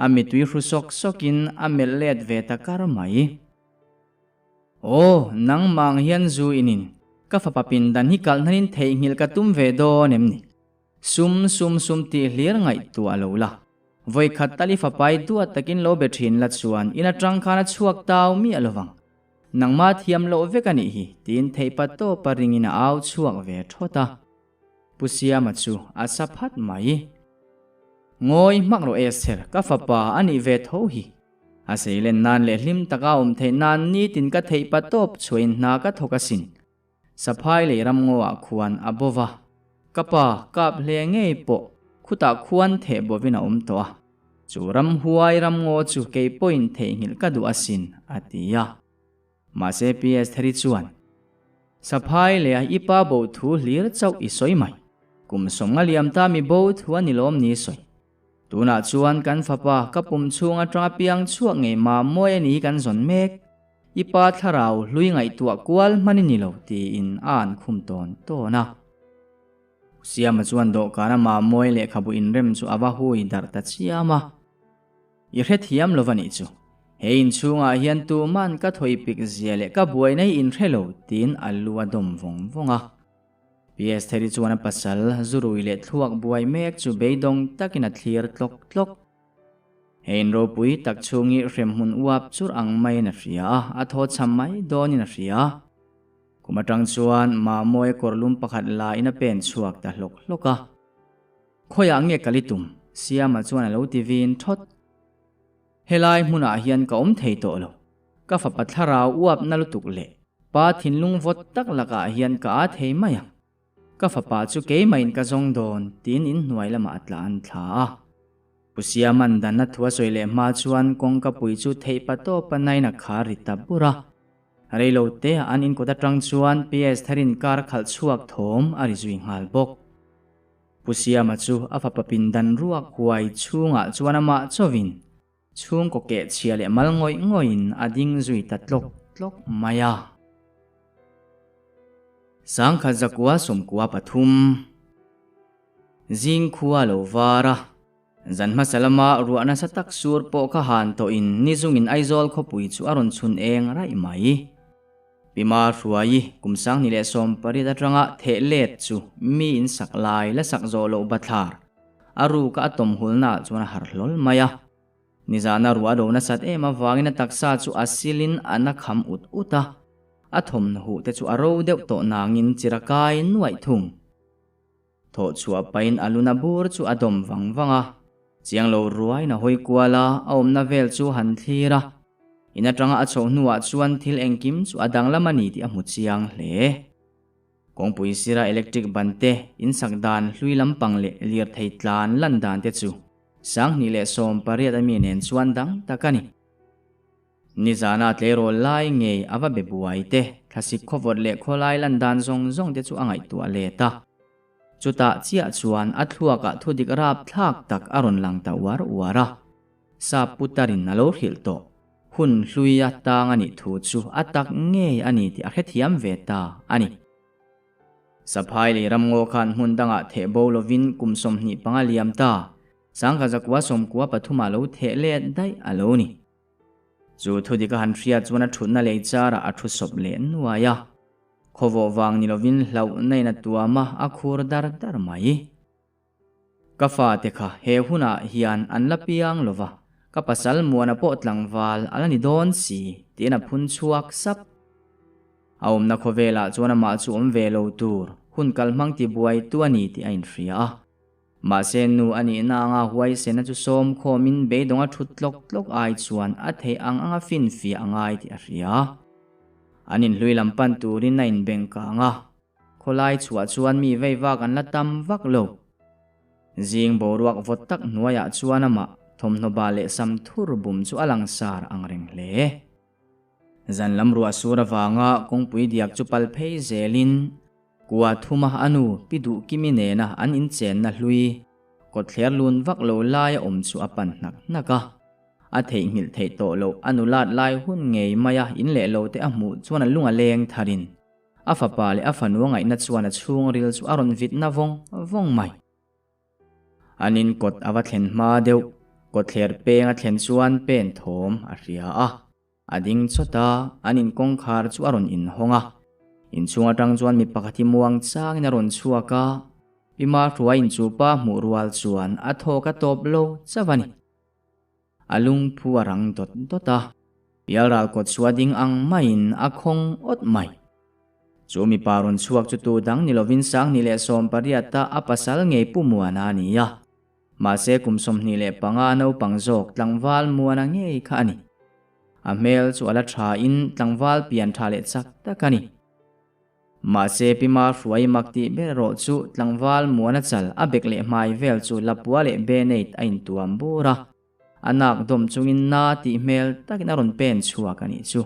A: a mitui hru sawk sawkin a melh let ve ta kar mai. Aw, nangmah ang hian zu inin ka fapa pindan hi kalh hnanin theihnghilh ka tum ve dawn em ni? Sum sum sum tih hlir ngaihtuah lo la. Vawikhat tal i fapai duat takin lo be thin la chuan in atang khan a chhuak tau miah lovang. Nangmah thiam loh vek a nih hi tiin theihpa tawpa ringin a au chhuak ve thawt a. Pu Siama chu a sa phat mai. Ngawi hmak rawh Esther, ka fapa a nih ve tho hi. A seilen nan leh hlim taka awm theih nan nitin ka theihpa tawp chhuahin hna ka thawk asin. Saphai lei ramngaw ah khuan a bo va, ka pa kap hle ngei pawh khutah khuan theh bovin a awm tawh a, chu ramhuai ramngaw chu kei pawhin theihnghilh ka duh asin, a ti a. Mahse PS Theri chuan, Saphai leh a i pa bo thu hlir chauh i sawi mai, kum 50 liam ta mi bo thu a ni lawm ni sawi. Tunah chuan kan fapa ka pum chhung atanga piang chhuak ngei mah mawi a ni hi kan zawn mek. I pa thlarau hlui ngaihtuah kual hman i ni lo tiin a an khum tawn tawn a. Siama chuan dawhkana Mamawi lehkhabu inrem chu a va hui darh ta chiam a. I hrethiam lo va nih chu. He inchhungah hian tuman ka thawi pik zia leh ka buaina hi inhre lo tiin a lu a dawm vawng vawng a. PS Theri chuan a pasal zurui leh thluak buai mek chu beidawng takin a thlir tlawk tlawk. He in ropui tak chhung hi hremhmun uap chur ang maiin a hria a, a thaw cham mai dawnin a hria. Kum atang chuan Mamawia kawrlum pakhat la in a pen chhuak ta hlawk hlawk a. Khawiah nge kal i tum? Siama chuan a lo ti vin thawt. Helai hmunah hian ka awm thei tawh lo. Ka fapa thlarau uap na lutuk leh pa thinlung vawt tak lakah hian ka aa thei mai ang. Ka fapa chu keimahin ka zawng dawn tiin inhnuai lamah a tla an thla a. Pu Siama'n danna thu a sawi leh hma chuan kawngka pui chu theih pa tawpa nain a khar ri ta bur a. Reilo te an inkawt atang chuan PS Tharin car khalh chhuak thawm a ri zui nghal bawk. Pu Siama chu a fapa pindan ruak huai chhungah chuan amah chawin chhungkaw keh chhia leh mal ngawih ngawihin a ding zui ta tlawk tlawk mai a. Sangkhat zakua sawmkua pathum zing khua lo var a. Zan hmasa lama ruah nasa tak sur pawh kha han tawhin nizungin Aizawl khawpui chu a rawn chhun eng raih mai. Pi Mahruaii kum sanghnih leh 18 atanga theh let chu mi in sak lai la sak zawh loh bathlar a ruka a tawm hulnaah chuan a harh hlawl mai a. Nizana ruah a do nasat em avangin a taksa chu a silin a na kham ut ut a, a thawmhnaw huh te chu a ro deuh tawh nangin chira kai nuaih thung. Thawh chhuah pahin a luna bur chu a dawm vang vang a, chiang lo ruaiin a hawi kual a, a awmna vel chu han thlir a. In atanga a chhoh hnuah chuan thil engkim chu a danglam a ni tih a hmu chiang hle. Kawngpui sira electric ban te, insak dan hlui lampang leh lirthei tlan lan dan te chu 2018 ami nen chuan dang tak a ni. Nizana tleirawl lai ngei a va be buai te, thlasik khawvawt leh khawlai lan dan zawng zawng te chu a ngaihtuah let a. Chutah chiah chuan a thluakah thudik rap thlak tak a rawn lang ta uar uar a. Sap putarin a lo hrilh tawh. Hun hlui a tang a nih thu chu a tak ngei a ni tih a hrethiam ve ta a ni. Saphai lei ramngaw khan hmun dangah theh bo lovin kum 25 liam ta, 1993 ah lo theh let daih a lo ni. Chu thudik a han hriat chuan a thutna lei charah a thu sawp leh nuai a. Khawvawh vang ni lovin hlauhna in a tuam a, a khur dar dar mai. Ka fate kha he hunah hian an la piang lo va, ka pasal muana pawh tlangval a la ni dawn si tiin a phun chhuak sap. A awmna khawvelah chuan amah chu awm ve lo tur, hun kalhmang tibuaitu a ni tih a inhria a. Mahse nu a nihna anga huaisena chu sawm khawmin beidawng a thut tlawk tlawk ai chuan a theih ang anga finfiah a ngai tih a hria. An inhlui lam pan turin a inbeng kang a, khawlai chhuah chuan mi vei vak an la tam vak lo. Zing boruak vawt tak hnuaiah chuan amah thawmhnaw ba leh sam thur bum chu a langsar ang reng hle. Zan lam ruah sur avanga kawngpui diak chu pal phei zelin Kua thuma a nu Pi Duhkimi nena an inchenna hlui kawtthler lun vak lo laia awm chu a pan hnak hnak a. A theihnghilh theih tawh loh a nulat lai hun ngei maia in leh lo te a hmuh chuan a lung a leng tharin a fapa leh a fanu a ngaihna chuan a chhungril chu a rawn vitna vawng vawng mai. An in kawt a va thlen hma deuh, kawtthler peng a thlen chuan pen thawm a hria a. A ding chawt a, an in kawngkhar chu a rawn inhawng a. Inchhung atang chuan mi pakhat hi muang changin a rawn chhuak a, Pi Mahruaiin chu pa hmuh rual chuan a thawk a tawp lo chauh a ni. A lungphu a rang dawt dawt a, pialral kawt chu a ding ang maiin a khawng awt mai. Chu mipa rawn chhuak chu tu dang ni lovin 2018 a a pasal ngei Pu Muana a ni a. Mahse kum 25 naupang zawk tlangval muana ngei kha a ni. A hmel chu a la tha in tlangval pian tha leh chak tak a ni. Mahse Pi Mahruai mak tih ber erawh chu tlangval muana chal a bek leh hmai vel chu lapua leh benate a intuam bur a. A nak dawm chungin na tih hmel takin a rawn pen chhuak a nih chu.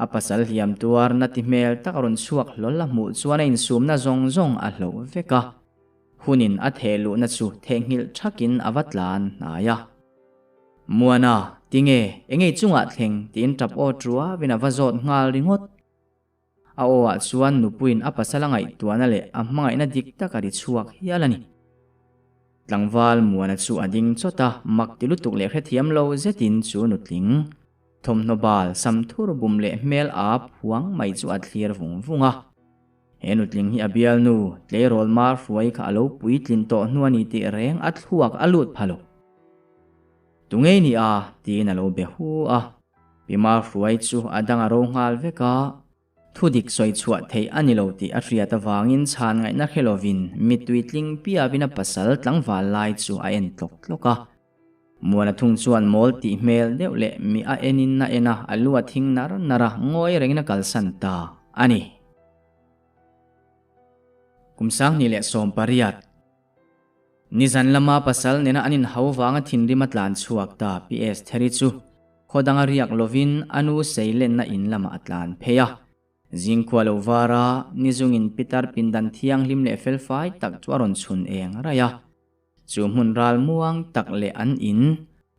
A: A pasal hliam tuar na ti hmel tak a rawn chhuak hlawl a hmuh chuan a insumna zawng zawng a hloh vek a. Hunin a theh luhna chu theihnghilh thakin a va tlan hnai a. Muana, tinge, engei chungah thleng tiin tap aw tuavin a va zawt nghal ringawt. A awah chuan nupuiin a pasal a ngaihtuahna leh a hmangaihna dik tak a ri chhuak hial a ni. Tlangval Muana chu a ding chawt a, mak ti lutuk leh hrethiam lo zetin chu nutling thawmhnaw bal sam thur bum leh hmel ap huang mai chu a thlir vung vung a. He nutling hi a bialnu tleirawl mar hruai kha a lo puitlin tawh hnu a ni tih reng a thluak a lut pha lo. Tungei ni a? tiin a lo be hu a. Pi Mahruai chu a dang a ro nghal vek a. Thu dik sawi chhuah theih a ni lo tih a hriat avangin chhan ngaihna hre lovin mittui tling piavin a pasal tlangval lai chu a en tlawk tlawk a. Muana thung chuan mawl tih hmel deuh leh mi a enin a en a, a lu a thing nar nar a, ngawi rengin a kalsan ta a ni. Kum 2018. Nizan lama pasal nena an inhau vanga thinrim a tlan chhuak ta PS Theri chu khaw danga riak lovin a nu seilenna in lamah a tlan phei a. Zingkhua lo var a, nizungin pitar pindan thianghlim leh felfai tak chu a rawn chhun eng raih a. Chu hmun ral muang tak leh an in,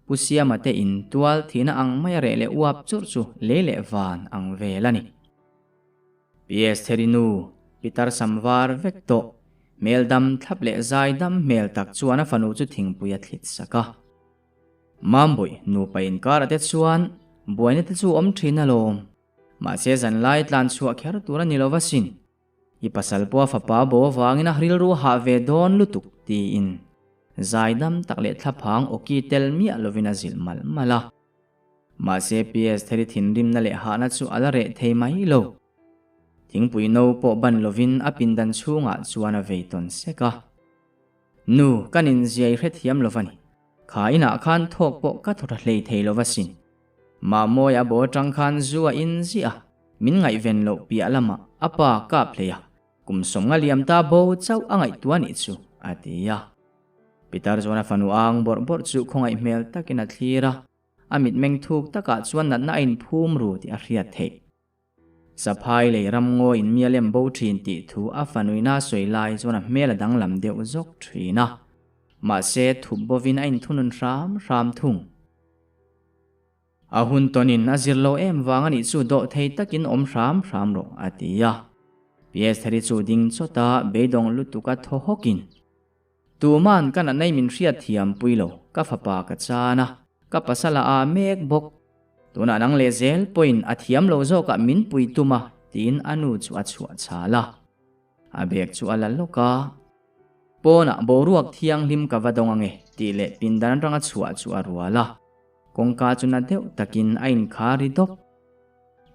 A: Pu Siama te in tual thihna ang maia reh leh uap churh chu lei leh van ang vel a ni. PS Theri nu, pitar sam var vek tawh, hmel dam thlap leh zai dam hmel tak chuan a fanu chu thingpui a thlit sak a. Mambawi, nupa inkar ate chuan buaina te chu awm thin alawm. Mahse zanlai tlan chhuah kher tur a ni lo va sin. I pasal pawh a fapa bo avangin a rilru hah ve dawn lutuk tiin zai dam tak leh thlaphang awki tel miah lovin a zilh malh malh a. Mahse PS Theri thinrimna leh hahna chu a la reh thei mai lo. Thingpui no pawh ban lovin a pindan chhungah chuan a vei tawn sek a. Nu, ka ninziai hrethiam lo va ni. Kha inah khan thawk pawh ka thaw tha hlei thei lo va sin. Mahmawi a bo atang khan zu a in ziah a, min ngaihven loh piah lamah a pa kap hlei a, kum sawmnga liam ta bo chauh a ngaihtuah nih chu, a ti a. Pitar chuan a fanu ang bawrh bawrh chu khawngaih hmel takin a thlir a, a mitmeng thuk takah chuan natna a inphum ru tih a hriat theih. Saphai lei ramngaw in mi a lem bo thin tih thu a fanuina a sawi lai chuan a hmel a danglam deuh zawk thin a, mahse thup bovin a inthunun hram hram thung. A hun tawnin a zir lo em vang a nih chu dawh thei takin awm hram hram rawh a ti a. PS Thari chu ding chawt a, beidawng lutuk a thaw hawkin, Tuman ka natna i min hriat thiam pui lo, ka fapa ka chan a, ka pasal a a mek bawk. Tunah nang leh zel pawhin a thiam lo zawkah min pui tum a, tiin a nu chu a chhuah chhal a. A bag chu a la lawk a. Pawnah boruak thianghlim ka va dawng ange tih leh pindan atanga chhuah chu a rual a. Kawngka chu na deuh takin a inkhar ri dawp.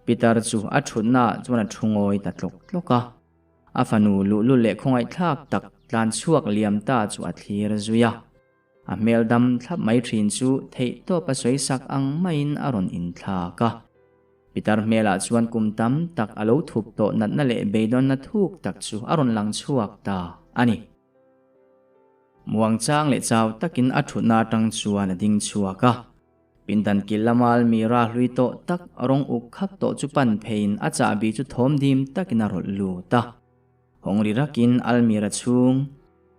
A: Pitar chu a thutnaah chuan a thu ngawi ta tlawk tlawk a. A fanu luhlul leh khawngaihthlak tak tlan chhuak liam ta chu a thlir zui a. A hmel dam thlap mai thin chu theihtawp a sawi sak ang maiin a rawn inthlak a. Pitar hmelah chuan kum tam tak a lo thup tawh natna leh beidawnna thuk tak chu a rawn lang chhuak ta a ni. Muangchang leh chau takin a thutna atang chuan a ding chhuak a. Pindan kil lama almira hlui tawh tak rawng uk khak tawh chu pan pheiin a chahbi chu thawm dim takin a rawlh lut a. Hawngri rakin almira chhung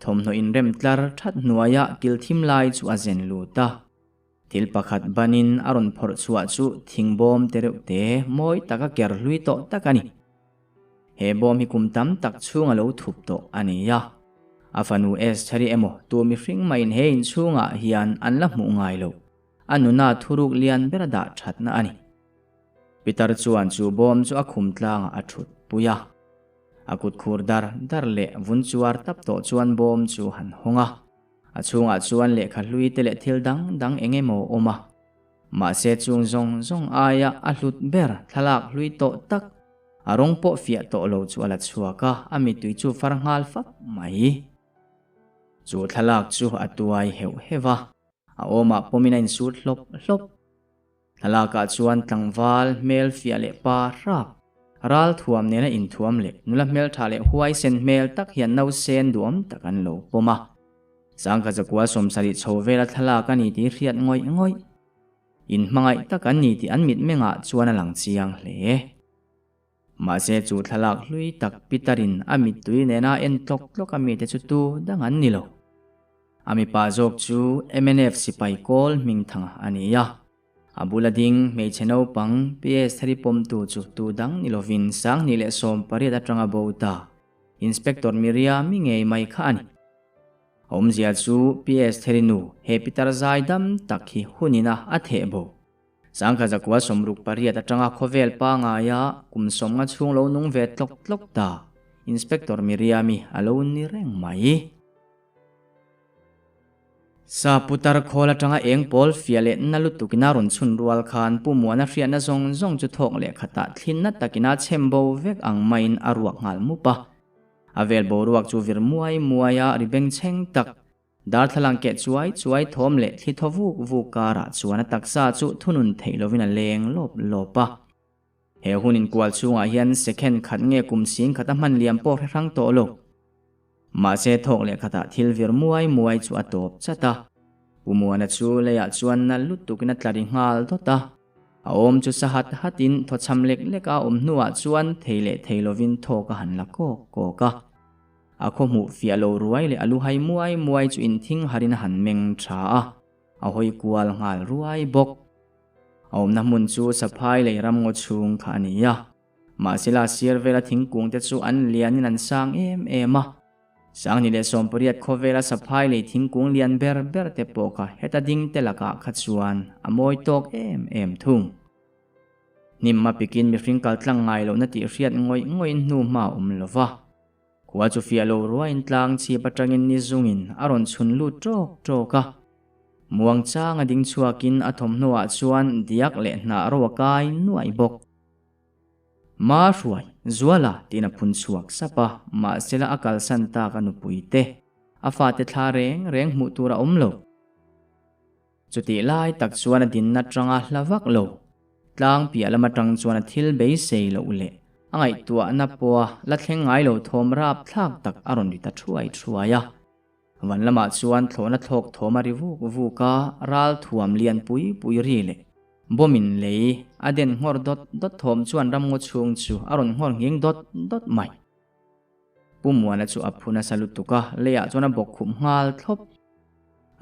A: thawmhnaw inrem tlar that hnuaia kil thim lai chu a zen lut a. Thil pakhat banin a rawn phawrh chhuah chu thing bawm te reuh te mawi taka ker hlui tawh tak a ni. He bawm hi kum tam tak chhung a lo thup tawh a ni a. A fanu Estheri emaw tu mihring maiin he inchhungah hian an la hmuh ngai lo. A nuna thuruk lian ber a dah thatna a ni. Pitar chuan chu bawm chu a khum tlangah a thut pui a. A kut khur dar dar leh vun chuar tap tawh chuan bawm chu han hawng a. A chhungah chuan lehkha hlui te leh thil dang dang eng emaw a awm a. Mahse chung zawng zawng aia a hlut ber thlalak hlui tawh tak, a rawng pawh fiah tawh lo chu a la chhuak a, a mittui chu far nghal fap mai. Chu thlalak chu a tuai heuh heuh a, a awmah pawmin a insut hlawp hlawp. Thlalakah chuan tlangval hmel fiah leh pa hrap, ral thuam nena inthuam leh nula hmeltha leh huaisen hmel tak hian nausen duam tak an lo pawm a. Sangkhat zakua 70 chho vela thlalak a ni tih hriat ngawih ngawih. Inhmangaih tak an ni tih an mitmengah chuan a lang chiang hle. Mahse chu thlalak hlui tak Peter-in a mittui nena en tlawk tlawk a mite chu tu dang an ni lo. A mipa zawk chu mnf sipai kawl hmingthanga a ni a. A bula ding hmeichhe naupang PS thari pawmtu chu tu dang ni lovin 2018 atanga bo ta Inspector Miriam-i ngei mai kha a ni. Awmzia chu PS thari nu he Peter zai dam tak hi hunina a theh bo. 1968 atanga khawvel pangaia kum 50 chhung lo nung ve tlawk tlawk ta Inspector Miriam-i a lo ni reng mai. Sa putar khawl atanga eng pawl fiah leh na lutukin a rawn chhun rual khan Pu Muana hriatna zawng zawng chu thawk leh khatah thlinna takin a chhem bo vek ang maiin a ruak nghal mup a. A vel boruak chu vir muai muai a ri bengchheng tak. Darthlalang keh chuai chuai thawm leh thli thaw vuk vuk karah chuan a taksa chu thunun theih lovin a leng lawp lawp a. He hun inkual chhungah hian second khat nge kum sing khat a hman liam pawh hre hrang tawh lo. Mahse thawk leh khatah thil vir muai muai chu a tawp chat a. Pu Muana chu leiah chuan nal lutukin a tla ri nghal dawt a. A awm chu sa hat hatin thawchham lek lek a awm hnuah chuan thei leh thei lovin thawk a han la kawk kawk a. A khaw hmuh fiah lo ruai leh a lu hai muai muai chu inthing harin a han meng tha a, a hawi kual nghal ruai bawk. A awmna hmun chu Saphai lei ramngaw chhung kha a ni a. Mahsela sir vela thingkung te chu an lianin an sang em em a. Sanghnih leh 18 khawvela Saphai lei thingkung lian ber ber te pawh kha heta ding te lakah kha chuan a mawi tawk em em thung. Hnim a pikin mihring kal tlang ngai lohna tih hriat ngawih ngawihin hnu hma a awm lo va. Khua chu fiah lo ruaiin tlang chhip atangin ni zungin a rawn chhun lut ṭawk ṭawk a. Muang changa ding chhuakin a thawmhnaw ah chuan diak leh hnah ro a kai nuaih bawk. Ma hruai, Zuala tiin a phun chhuak sap a, mahsela a kalsan tak a nupui te, a fate thla reng reng hmuh tur a awm lo. Chutih lai tak chuan a dinna tanga hla vak lo. Tlang piah lam atang chuan a thil beisei loh leh a ngaihtuahna pawha la thleng ngai lo thawm rap thlak tak a rawn ri ta thuai thuai a. Van lamah chuan thlawhna thlawk thawm a ri vuk vuk a, ral thuam lian pui pui ri leh bawmin lei a den nghawr dawt dawt thawm chuan ramngaw chhung chu a rawn nghawr nghing dawt dawt mai. Pu Muana chu a phu nasa lutuk a, leiah chuan a bawk khup nghal thlawp.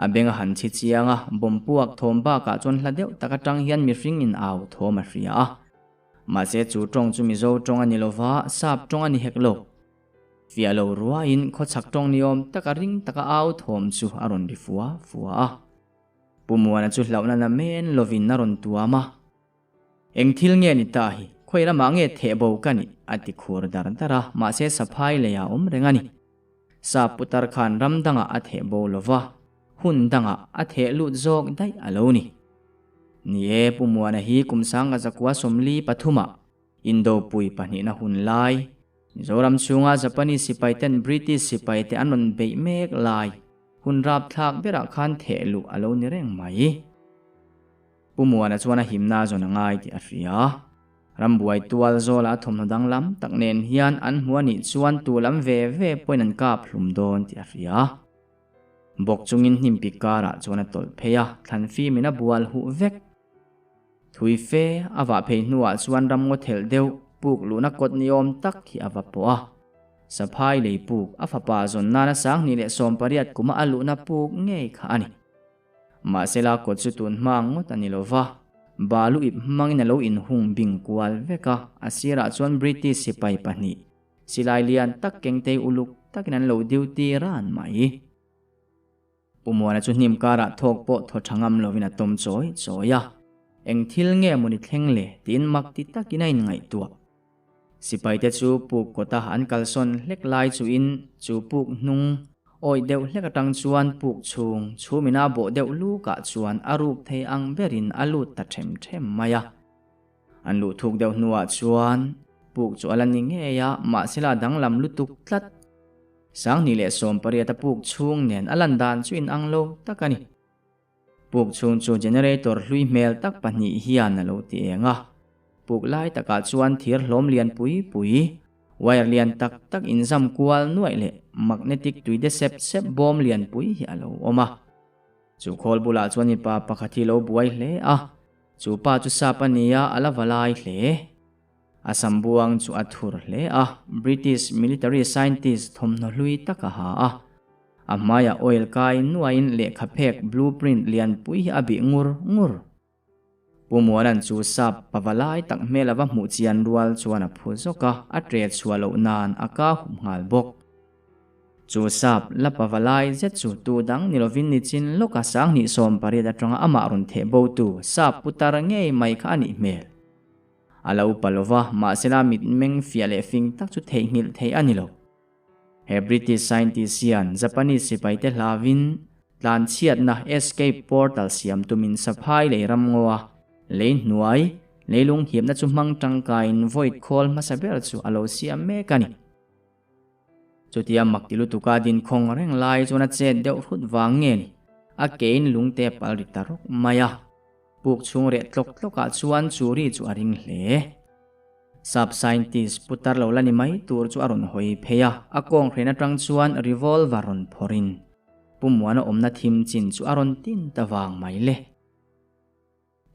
A: A beng a han chhi chiang a, bawm puak thawm bakah chuan hla deuh tak atang hian mihring in au thawm a hria a. Mahse chu tawng chu Mizo tawng a ni lova, Sap tawng a ni hek lo. Fiah lo ruaiin khawchhak tawng ni awm taka ring taka au thawm chu a rawn ri fua fua a. Pu Muana chu hlauhna na men lovin a rawn tuam a. Eng thil nge ni ta hi? Khawi lamah nge theh bo ka nih? a ti khur dar dar a, mahse saphai lei ah awm reng a ni. Sap putar khan ram dangah a theh bo lo va, hun dangah a theh lut zawk daih a lo ni. Ni e, Pu Muana hi kum sanga zakua 43 ah Indopui pahnihna hun lai, Mizoram chhunga Japanese sipai ten British sipai te an rawn beih mek lai, hun rapthlak berah khan theh luh a lo ni reng mai. Pu Muana chuan a himna zawn a ngai tih a hria. Rambuai tual zawla a thawmhnaw danglam tak nen hian an hmu a nih chuan tu lam ve ve pawhin an kap hlum dawn tih a hria. Bawk chungin hnim pik karah chuan a tawlh phei a, thlan fimin a bual huh vek. Thui fe a vah phei hnuah chuan ramngaw thelh deuh puk luhna kawt ni awm tak hi a va pawh a. Saphai lei puk a fapa zawn nana 2018 kuma a luhna puk ngei kha a ni. Mahsela kawt chu tun hma ngawt a ni lo va, balu ip hmangin a lo inhung bing kual vek a, a sirah chuan British sipai pahnih, silai lian tak kengtei uluk takin an lo duty ran mai. Pu Muana chu hnim karah thawk pawh thaw tha ngam lovin a tawm chawi chawi a, eng thil nge mawni thleng le tiin mak ti takin a inngaihtuah. Sipaite chu puk kawta an kalsawn hlek lai chuin chu puk hnung awih deuh hlek atang chuan puk chhung chhumina bawh deuh lukah chuan a ruk thei ang berin a lut ta them them mai a. An luh thuk deuh hnuah chuan puk chu a la ni ngei a, mahsela a danglam lutuk tlat. 2018 a puk chhung nen a lan dan chu inang lo tak a ni. Puk chhung chu generator hlui hmel tak pahnih hian a lo ti eng a. Puk lai takah chuan thir hlawm lian pui pui, wire lian tak tak inzam kual nuaih leh magnetic tui de sep sep bawm lian pui hi a lo awm a. Chu khawl bulah chuan mipa pakhat hi lo buai hle a, chu pa chu sap a nia a la va lai hle. A sam buang chu a thur hle a, British military scientist thawmhnaw hlui tak a ha a. A hmaiah oil kai nuaiin lehkha phek blueprint lianpui hi a bih ngur ngur. Pu Muanan chu sap pava lai tak hmel a va hmuh chian rual chuan a phu zawk a, a ṭe chhuah loh nan a ka hup nghal bawk. Chu sap la pava lai zet chu tu dang ni lovin nichin lawka 2018 aṭanga amah rawn theh botu sap putar ngei mai kha a nih hmel. A lo upa lova, mahsela mitmeng fiah leh fing tak chu theihnghilh theih a ni lo. He British scientist hian Japanese sipaite hlavin Tlanchhiatna escape portal siam tumin saphai lei ramngaw a lei hnuai leilung hiapna chu hmang tangkaiin void khawl hmasa ber chu a lo siam mek a ni. Chutia mak ti lutuka dinkhawng reng lai chuan a chet deuh hrut vang nge ni, a kein lungte a pal ri ta rawk mai a. Puk chhung reh tlawk tlawkah chuan chu ri chu a ring hle. Sap scientist putar lo la ni mai tur chu a rawn hawi phei a, a kawng hren atang chuan revolver rawn phawrhin Pu Muana awmna thim chin chu a rawn tin ta vang mai le.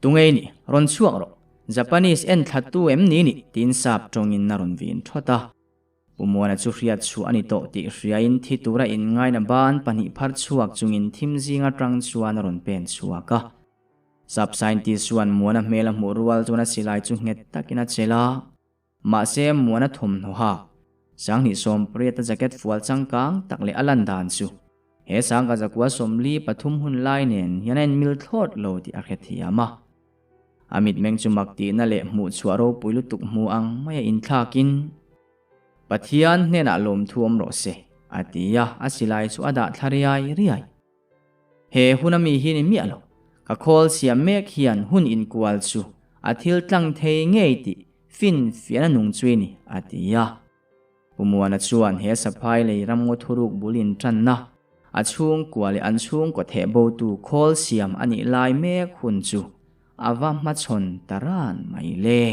A: Tungei ni, rawn chhuak rawh. Japanese en thla tu em ni ni? tiin sap tawngin a rawn vin thawt a. Pu Muana chu hriat chhuah a ni tawh tih hriain thi tura inngaina ban pahnih phar chhuak chungin thim zing atang chuan a rawn pen chhuak a. Sap scientist chuan Muana hmel a hmuh rual chuan a silai chu nghet takin a chelh a. Mahse Muana thawmhnaw hak, Sanghnih sawmpariat a jacket fual changkang tak leh a lan dan chu he sangka zakua 43 hun lai nen hian a inmil thlawt lo tih a hrethiam a. A mitmeng chu mak tihna leh hmuhchhuah ropui lutuk hmu ang mai a inthlakin, Pathian hnenah lawmthu awm rawh se, a ti a, a silai chu a dah thla riai riai. He hun ami hi ni miah lo, ka khawl siam mek hian hun inkual chu a thil tlang thei ngei tih finfiahna nung chui ni, a ti a. Pu Muana chuan he saphai lei ramngaw thuruk bul intanna, a chhungkua leh an chhungkaw theh botu khawl siam a nih lai mek hun chu a va hmachhawn ta ran mai le.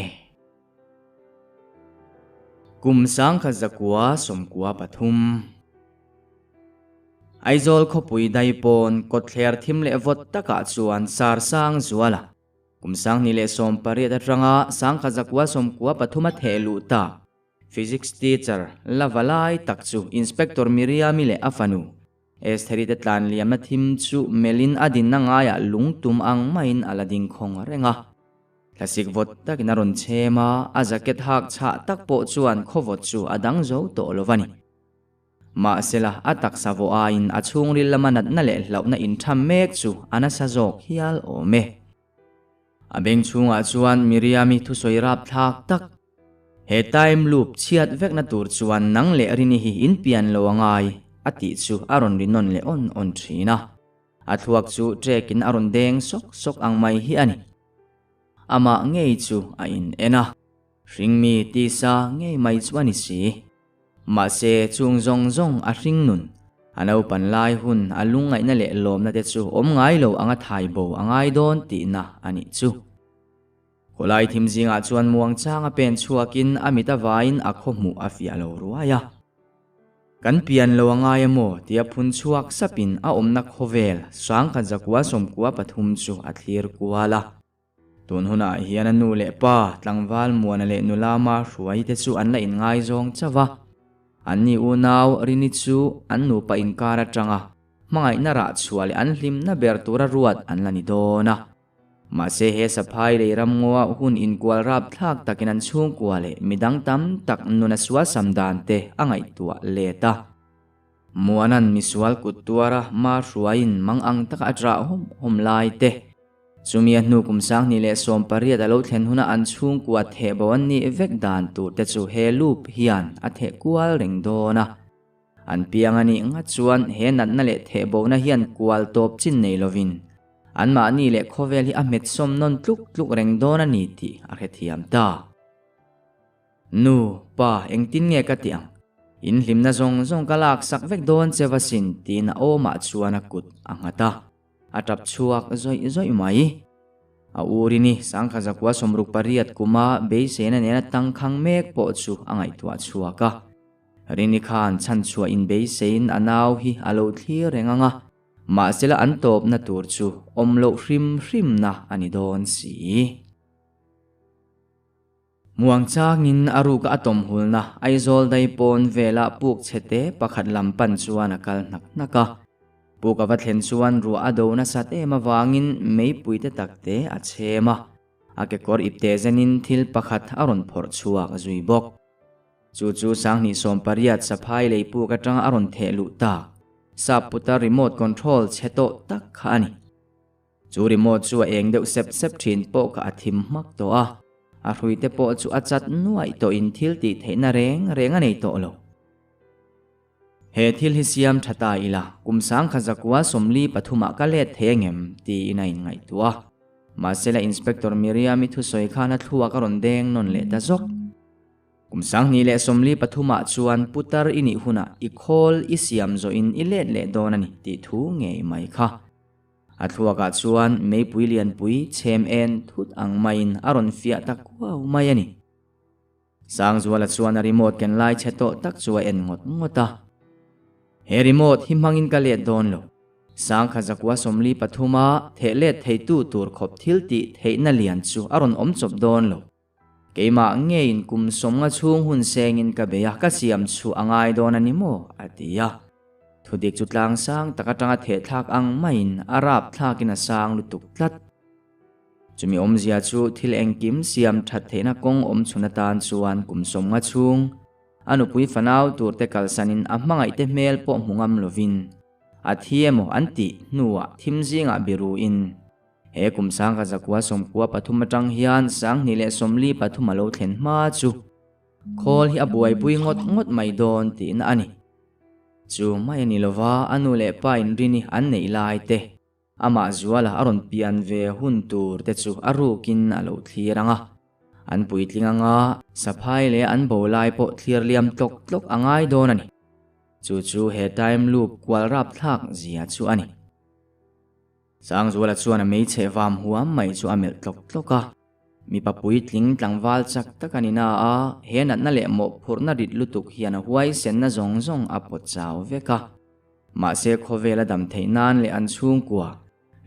A: Kum 1993. Aizawl khawpui daipawn kawtthler thim leh vawt takah chuan Sarsang Zuala, kum 2018 atanga 1993 a theh luh tak, Physics teacher la va lai tak chu Inspector Miriami leh a fanu Estheri te tlan liamna thim chu melhin a dinna ngaiah lung tum ang maiin a la ding khawng reng a. Thlasik vawt takin a rawn chhem a, a jacket hak chhah tak pawh chuan khawvawt chu a dang zo tawh lo va ni. Mahsela a taksa vawh aiin a chhungril lama natna leh hlauhna intham mek chu a nasa zawk hial awm e. A beng chhungah chuan Miriami thusawi rapthlak tak, He time loop chhiat vekna tur chuan nang leh Rini hi in pian lo a ngai, a tih chu a rawn ri nawn leh awn awn thin a. A thluak chu trekin a rawn deng sawk sawk ang mai hi a ni. Amah ngei chu a in en a, hringmi tisa ngei mai chu a ni si. Mahse chung zawng zawng a hring nun, a naupan lai hun a lungngaihna leh lawmna te chu awm ngai lo anga thai bo a ngai dawn tihna a nih chu. Khawlai thim zingah chuan muang chang a pen chhuakin a mit a vaiin a khaw hmuh a fiah lo ruai a. Kan pian lo a ngai a maw tia phun chhuak sapin a awmna khawvel 1993 chu a thlir kual a. Tun hunah hian a nu leh pa, tlangval Muana leh nula Mahruai te chu an la inngaizawng chauh a. Anni unau Rini chu an nupa inkar atanga hmangaihna rah chhuah leh an hlimna ber tura ruat an la ni dawn a. Mahse he saphai lei ramngaw ah hun inkual rap thlak takin an chhungkua leh midang tam tak nun a sual sam dan te a ngaihtuah let a. Muana'n misual kut tuara ma hruaiin mang ang taka a ṭah hawm hawm lai te, chumi a hnu kum 2018 a lo thlen huna an chhungkua theh bo an nih vek dan tur te chu he loop hian a theh kual reng dawn a. An piang a nih nghat chuan he natna leh thehbohna hian kual tawp chin nei lovin anmahni leh khawvel hi a hmet sawm nawn tluk tluk reng dawn a ni tih a hrethiam ta. Nu, pa, engtin nge ka tih ang? In hlimna zawng zawng ka laksak vek dawn che va sin tiin a awmah chuan a kut a nghat a. A tap chhuak zawih zawih mai. A urini 1968 kuma beiseina nena tangkhang mek pawh chu a ngaihtuah chhuak a. Rini khan chhanchhuah inbeiseiin a nau hi a lo thlir reng ang a, mahsela an tawpna tur chu awm loh hrim hrimna a ni dawn si. Muangchangin a ruka a tawmhulna Aizawl dai pawn vela puk chhete pakhat lam pan chuan a kal hnak hnak a. Puk a va thlen chuan ruah a do nasat em avangin meipuite takte a chhem a, a kekawr ipte zenin thil pakhat a rawn phawrh chhuak zui bawk. Chu chu 2018 saphai lei puk atanga a rawn theh luh tak, sap puta remote control chhe tawh tak kha a ni. Chu remote chu a eng deuh sep sep thin pawh kha a thim hmak tawh a, a hruite pawh chu a chat nuaih tawhin thil tih theihna reng reng a nei tawh lo. He thil hi siam tha ta ila, kum sangkhat zakua 43 ah ka let thei angem? tiin a inngaihtuah a. Mahsela Inspector Miriam-i thusawi khan a thluak a rawn deng nawn leh ta zawk. Kum 2043 ah chuan putar i nih hunah i khawl i siam zawhin i let leh dawn a ni tih thu ngei mai kha. A thluakah chuan meipui lianpui chhem en thut ang maiin a rawn fiah ta kuau mai a ni. Sangzuala chuan a remote ken lai chhe tawh tak chu a en ngawt ngawt a. He remote hi hmangin ka let dawn lo. Sangkhat zakua 43 a theh let theitu tur khawp thil tih theihna lian chu a rawn awm chawp dawn lo. Keimah ngeiin kum 50 chhung hun sengin ka bei a, ka siam chhuah a ngai dawn a ni maw? a ti a. Thudik chu tlang sang tak atanga theh thlak ang maiin a rap thlakin a sang lutuk tlat. Chumi awmzia chu thil engkim siam that theihna kawng awm chhun atan chuan kum 50 chhung a nupui fanau turte kalsanin a hmangaihte hmel pawh hmu ngam lovin a thi emaw an tih hnuah thim zingah biruin he kum 1993 atang hian 2043 a lo thlen hma chu khawl hi a buaipui ngawt ngawt mai dawn tihna a ni. Chu mai a ni lova a nu leh pa inrini an neih lai te Amah zuala a rawn pian ve hun tur te chu a rukin a lo thlir ang a. An puitling anga saphai leh an bo lai pawh thlir liam tlawk tlawk a ngai dawn a ni. Chu chu he time loop kual rap thlak zia chu a ni. Sangzuala chuan a meichhe vam huam mai chu a melh tlawk tlawk a. Mipa puitling tlangval chak tak a ni na a, he natna leh mawhphurhna rit lutuk hian a huaisenna zawng zawng a pawt chau vek a. Mahse khawvel a dam theih nan leh an chhungkua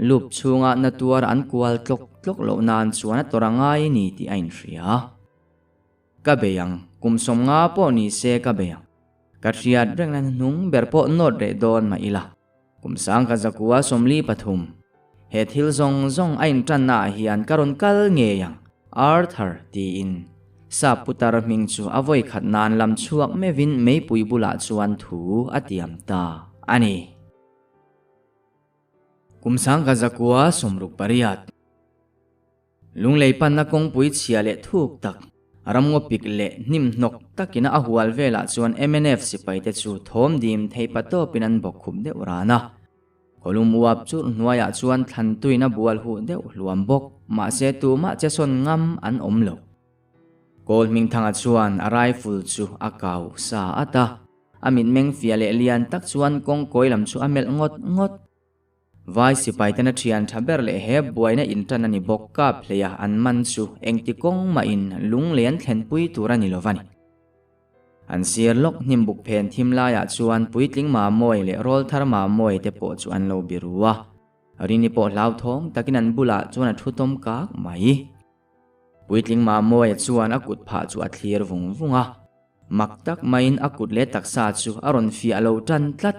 A: lup chhunga na tuar an kual tlawk tlawk loh nan chuan a tawrh a ngai ni tih a inhria. Ka bei ang, kum 50 pawh ni se ka bei ang. Ka hriat reng na hnung ber pawh nawt reh dawn mah ila. Kum 1943, he thil zawng zawng a intanna ah hian ka rawn kal ngei ang, Arthur tiin Sap putar hming chu a vawi khat nan lam chhuak meuhin meipui bulah chuan thu a tiam ta a ni. Kum 1968. Lunglei panna kawngpui chhia leh thuk tak, ramngaw pik leh hnim hnawk takina a hual velah chuan mnf sipaite chu thawm dim thei patawpin an bawk khup deuh ran a. Khawlum uap churh hnuaiah chuan thlan tuin a bual huh deuh hluam bawk, mahse tumah che sawn ngam an awm lo. Kawl Hmingthanga chuan a rifle chu a kau sa at a, a mitmeng fia leh lian tak chuan kawngkawi lam chu a melh ngawt ngawt. Vai sipai ten a thian tha ber leh he buaina intan a ni bawk kap hleia an man chu engti kawng mahin lunglei an thlenpui tur a ni lo va ni. An sir lawk hnim buk phen thim laiah chuan puitling Mamawi leh rawlthar Mamawi te pawh chu an lo biru a. Rini pawh hlauthawng takin an bulah chuan a thu tawm kak mai. Puitling Mamawia chuan a kut phah chu a thlir vung vung a. Mak tak maiin a kut leh taksa chu a rawn fiah lo tan tlat.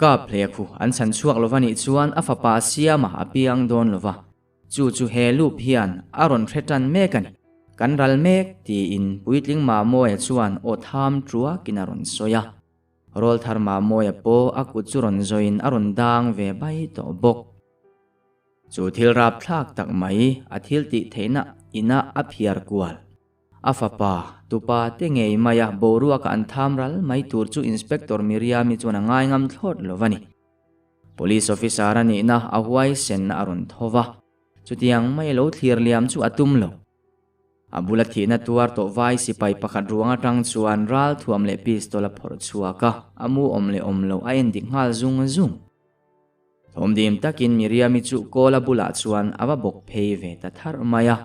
A: Kap hle khu an chhan chhuak lova nih chuan a fapa Siama a piang dawn lova. Chu chu he loop hian a rawn hre tan mek a ni. Kan ral mek tiin puitling Mamawia chuan aw tham tuakin a rawn sawi a. Rawlthar Mamawia pawh a kut chu rawn zawiin a rawn dang ve bai tawh bawk. Chu thil rap thlak tak mai a thil tih theihna ina a phiar kual. A fapa, tupa te ngei maia boruaka an tham ral mai tur chu Inspector Miriam-i chuan a ngai ngam thlawt lo a ni. Police officer a nihna a huaisenna a rawn tho va, chutiang mai lo thlir liam chu a tum lo. A bula thihna tuar tawh vai sipai pakhat ruang atang chuan ral thuam leh pistol a phawrh chhuak a, a mu awm leh awm lo a endik nghal zung zung. Thawmdim takin Miriam-i chu Kawla bulah chuan a va bawk phei ve ta tharh mai a.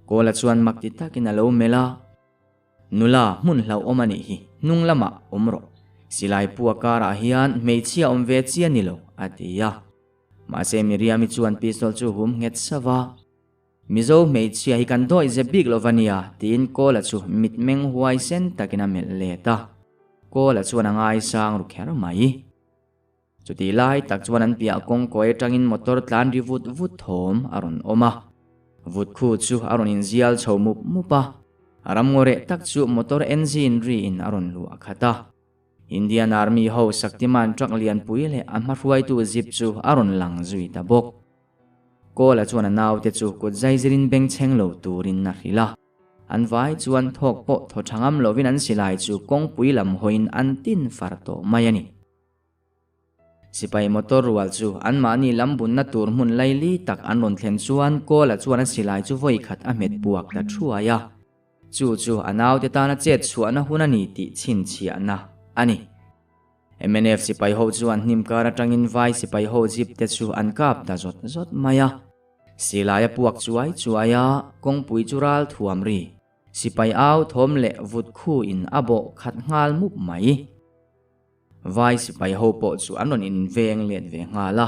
A: Kawla chuan mak ti takin a lo melh a, Nula, hmun hlauhawm a nih hi, hnung lamah awm rawh. Silai pu a karah hian hmeichhia awm ve chi a ni lo, a ti a. Mahse Miriam-i chuan pistol chu hum nghet sauh a. Mizo hmeichhia hi kan dawih zep bik lo va nia, tiin Kawla chu mitmeng huai sen takin a melh let a. Kawla chuan a ngaisang ru kher mai. Chutih lai tak chuan an piah kawngkawi atangin motor tlan ri vut vut thawm a rawn awm a. Vut khu chu a rawn inzial chho mup mup a. Ramngaw reh tak chu motor engine riin a rawn luah khat a. Indian Army ho Shaktiman truck lianpui leh a hmahruaitu zip chu a rawn lang zui ta bawk. Kawla chuan a naute chu kut zaizirin bengchheng lo turin a hrilh a. An vai chuan thawk pawh thaw tha ngam lovin an silai chu kawngpui lam hawiin an tin far tawh mai a ni. Sipai motor rual chu anmahni lam bunna tur hmun laili tak an rawn thlen chuan Kawla chuan a silai chu vawi khat a hmet puak ta thuai a. Chu chu a naute tana chet chhuahna hun a ni tih chhinchhiahna a ni. Mnf sipai ho chuan hnim kar atangin vai sipai ho jeep te chu an kap ta zawt zawt mai a. Silai a puak chuai chuai a, kawngpui chu ral thuam ri. Sipai au thawm leh vut khu in a bawh khat nghal mup mai. Vai sipai ho pawh chu an rawn inveng let ve nghal a.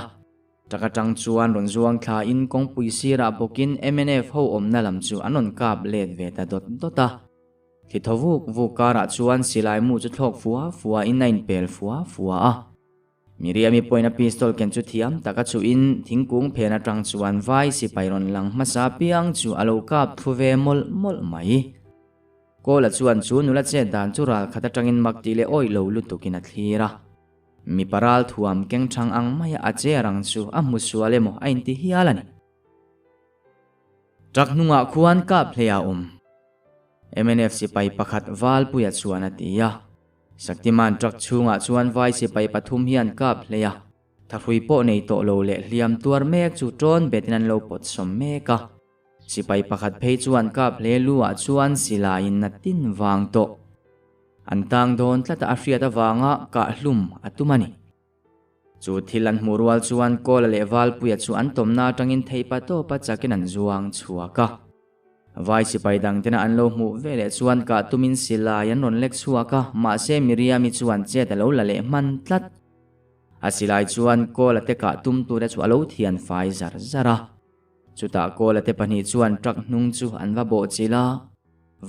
A: Truck atang chuan rawn zuang thla in kawngpui sirah bawkin mnf ho awmna lam chu an rawn kap let ve ta dawt dawt a. Thli thaw vuk vuk karah chuan silai mu chu thlawk fua fua in a inpel fua fua a. Miriami pawhin a pistol ken chu thiam taka chuhin thingkung phen atang chuan vai sipai rawn lang hmasa piang chu a lo kap thlu ve mawlh mawlh mai. Kawla chuan chu nula chet dan chu ral khat atangin mak tih leh awih lo lutukin a thlir a. Mipa ral thuam keng thang ang maia a che rang chu a hmu sual emaw a inti hial a ni. Truck hnungah khuan kap hlei a awm. Mnf sipai pakhat Valpuia chuan a ti a. Saktiman truck chhungah chuan vai sipai pathum hian kap hlei a. Thahrui pawh nei tawh lo leh hliam tuar mek chu tawn betin an lo pawt sawm mek a. Sipai pakhat phei chuan kap hle lu ah chuan silaiin a tin vang tawh. An tang dawn tlat a a hriat avanga kahhlum a tum a ni. Chu thil an hmuh rual chuan Kawla leh Valpuia chu an tawmna atangin theipa tawpa chakin an zuang chhuak a. Vai sipai dangtena an lo hmuh ve leh chuan kah tumin silai an rawn lek chhuak a, mahse Miriami chuan chet a lo la leh hman tlat. A silai chuan Kawla te kah tum tura chu a lo thian fai zar zar a. Chutah Kawla te pahnih chuan truck hnung chu an va bawhchilh a.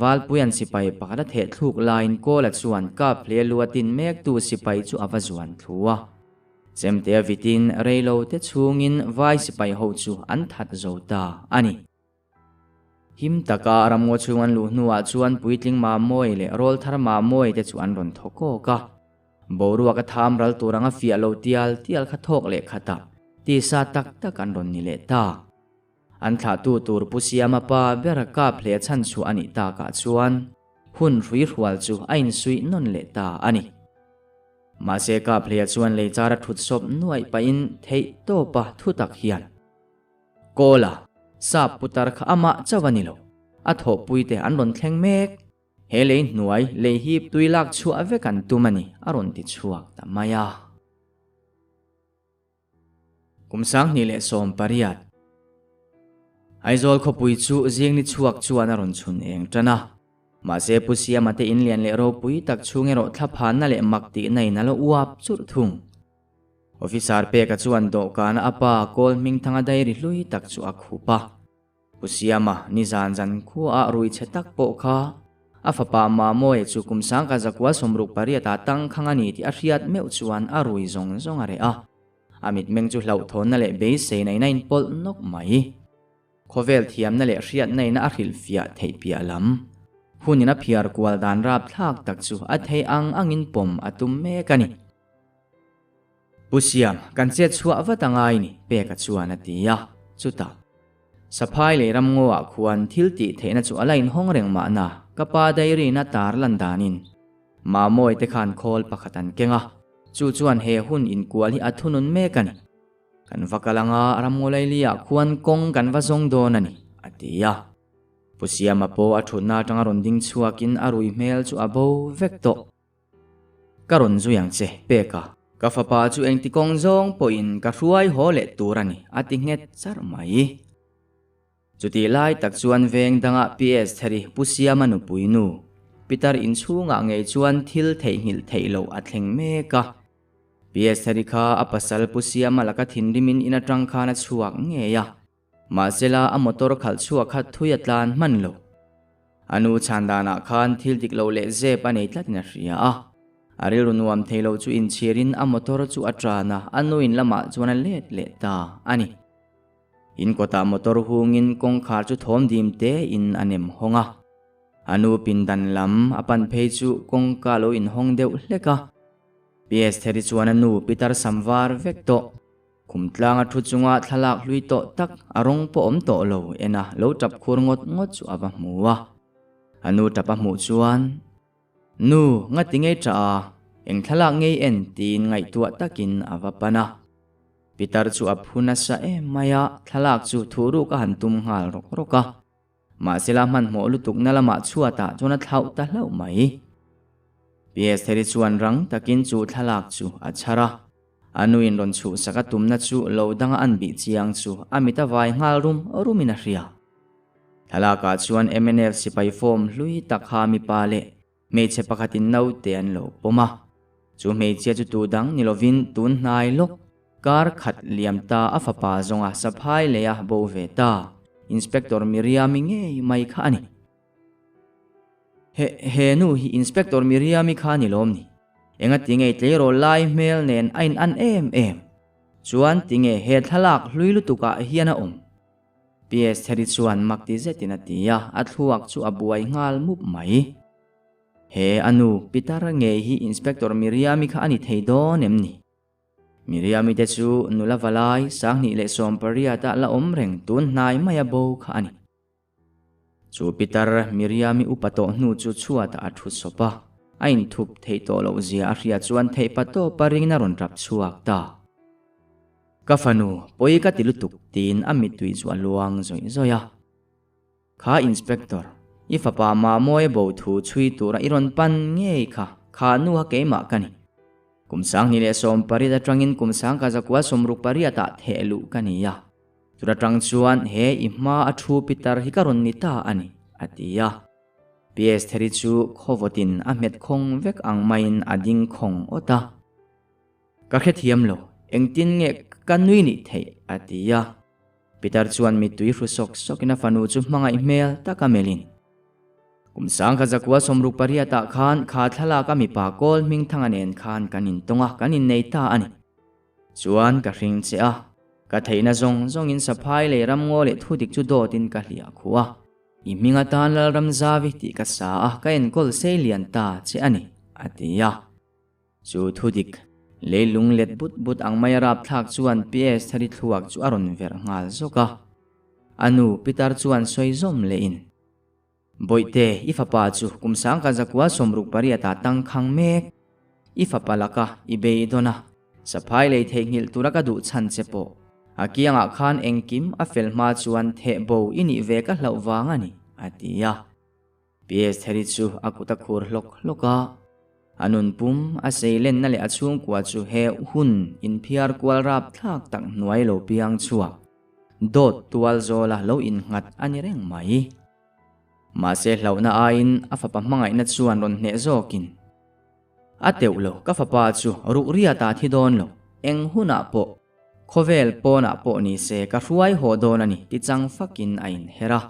A: Valpuia'n sipai pakhat a theh thluk laiin Kawla chuan kap hle lu a tin mektu sipai chu a va zuan thlu a. Chemte a vitin reilo te chhungin vai sipai ho chu an that zo ta a ni. Him taka ramngaw chhung an luh hnuah chuan puitling Mamawi leh rawlthar Mamawi te chu an rawn thaw kawk a. Boruak a tham ral tur anga fiah lo tial tial kha thawk leh khatah tisa tak tak an rawn ni leh ta. An thlahtu tur Pu Siama pa ber kap hle chhan chhuah a nih takah chuan hun hrui hrual chu a insuih nawn leh ta a ni. Mahse kap hlea chuan lei char a thut sawp nuaih pahin theih tawpa thu tak hian, Kawla, sap putar kha amah chauh a ni lo, a thawhpuite an rawn thleng mek. He lei hnuai lei hi tui lak chhuah vek an tum a ni, a rawn ti chhuak ta mai a. Kum 2018. Aizawl khawpui chu zing ni chhuak chuan a rawn chhun eng tan a. Mahse Pu Siama te in lian leh ropui tak chhung erawh thlaphanna leh mak tihna in a lo uap churh thung. Officer peka chuan dawhkana a pa kawl hmingthanga diary hlui tak chu a khup a. Pu Siama, nizan zan khuaah rui chhe tak pawh kha a fapa Mamawia chu kum sangka zakua 68 ah tangkhang a ni tih a hriat meuh chuan a rui zawng zawng a reh a. A mitmeng chu hlauhthawnna leh beiseina in a inpawlh nawk mai. Khawvel thiamna leh hriatna in a hrilhfiah theih piah lam. Hunin a phiar kual dan rapthlak tak chu a thei ang angin pawm a tum mek a ni. Pu Siam, kan chet chhuah vat a ngai ni, Peka chuan a ti a. Chutah, Saphai leh Ramngaw-ah khuan thil tih theihna chu a la inhawng reng mahna, ka pa diary-na tar lan danin Mamawi te khan khawl pakhat an keng a, chu chuan he hun inkual hi a thunun mek a ni. Kan va kal anga Ramngaw Laili-ah khuan kawng kan va zawng dawn a ni, a ti a. Pu Siama pawh a thutna atanga rawn ding chhuakin a rui hmel chu a bo vek tawh. Ka rawn zui ang che, Peka. Ka fapa chu engti kawng zawng pawhin ka hruai haw leh tur a ni, a ti nghet charh mai. Chutih lai tak chuan veng dangah PS Theri Pu Siama nupui nu, Peter inchhungah ngei chuan thil theihnghilh theih loh a thleng mek a. PS Theri kha a pasal Pu Siama laka thinrimin in atang khan a chhuak ngei a. Mahsela a motor khalh chhuah kha thui a tlan hman lo. A nu chhan danah khan thil dik lo leh zep a nei tlatin a hria a. A rilru nuam thei lo chu inchhirin a motor chu a tan a, a nu in lamah chuan a let leh ta a ni. In kawtah motor hungin kawngkhar chu thawm dim tein a nem hawng a. A nu pindan lam a pan phei chu kawngka lo inhawng deuh hlek a. PS Theri chuan a nu pitar sam var vek tawh. Khum tlanga thu chunga thlalak hlui tawh tak a rawng pawh awm tawh lo en a, lo tap khur ngawt ngawt chu a va hmu a. A nu tap a hmuh chuan, Nu, ngati ngei tah a, eng thlalak ngei en tiin ngaihtuah takin a va pan a. Pitar chu a phu nasa em mai a, thlalak chu thuhruk a han tum nghal rawk rawk a. Mahsela hmanhmawh lutukna lamah chhuatah chuan a thlauh ta hlauh mai. Pi Estheri chuan rang takin chu thlalak chu a chhar a. A nuin rawn chhuhsak a tumna chu lo danga an bih chiang chu a mit a vai nghal rum rumin a hria. Thlalakah chuan mnf sipai form hlui tak kha mipa leh hmeichhe pakhatin naute an lo pawm a. Chu hmeichhia chu tu dang ni lovin tun hnai lawk kar khat liam ta a fapa zawnga saphai lei a bo ve ta Inspector Miriami ngei mai kha a ni. He he nu hi Inspector Miriami kha a ni lawm ni? Engati ngei tleirawl lai hmel nen a in an em em? Chuan tinge he thlalak hlui lutukah hian a awm? PS Theri chuan mak ti zetin a ti a, a thluak chu a buai nghal mup mai. He a nu, Pitar ngei hi Inspector Miriami kha a ni thei dawn em ni? Miriami te chu nula valai 2018 ah la awm reng tun hnai maia bo kha a ni. Chu Pitar Miriami upa tawh hnu chu chhuatah a thu sawp a, a inthup theih tawh loh zia a hria chuan theihpa tawpa ringin a rawn rap chhuak ta. Ka fanu, pawi ka ti lutuk tiin a mittui chu a luang zawih zawih a. Kha Inspector, i fapa Mamawia bo thu chhui tura i rawn pan ngei kha, kha nu kha keimah ka ni. Kum 2018 atangin kum 1968 ah theh luh ka ni a. Chut atang chuan he i hma a thu pitar hi ka rawn ni ta a ni, a ti a. PS Theri chu khawvawtin a hmet khawng vek ang maiin a ding khawng awt a. Ka hrethiam lo, engtin nge ka nui nih theih? a ti a. Peter chuan mittui hru sawk sawkin a fanu chu hmangaih hmel tak a melhin. Kum 1968 ah khan kha thlalak a mipa kawl hmingthanga nen khan kan intawng a, kan innei ta a ni. Chuan ka hring che a, ka theihna zawng zawngin saphai leh ramngaw leh thudik chu dawtin ka hliah khuh a. I hming atan Lalramzavi tih ka sa a, ka enkawl sei lian ta che a ni, a ti a. Chu thudik, leilung let but but ang mai a rapthlak chuan PS Thari thluak chu a rawn verh nghal zawk a. A nu Pitar chuan sawi zawm lehin, Bawihte, i fapa chu kum 1968 ah tangkhang mek. I fapa laka i beidawn a, saphai lei theihnghilh tura ka duh chhan che pawh. A kiangah khan engkim a fel hma chuan theh bo i nih ve ka hlauh vang a ni, a ti a. PS Theri chu a kut a khur hlawk hlawk a, a nun pum a seilenna leh a chhungkua chu he hun inphiar kual rap thlak tak hnuai lo piang chhuak dawt tual zawla lo innghat a ni reng mai. Mahse hlauhna aiin a fapa hmangaihna chuan rawn hneh zawkin, A teuh lo, ka fapa chu ruk riat ah thi dawn lo, eng hunah pawh, khawvel pawnah pawh ni se ka hruai haw dawn a ni ti chang fakin a inher a.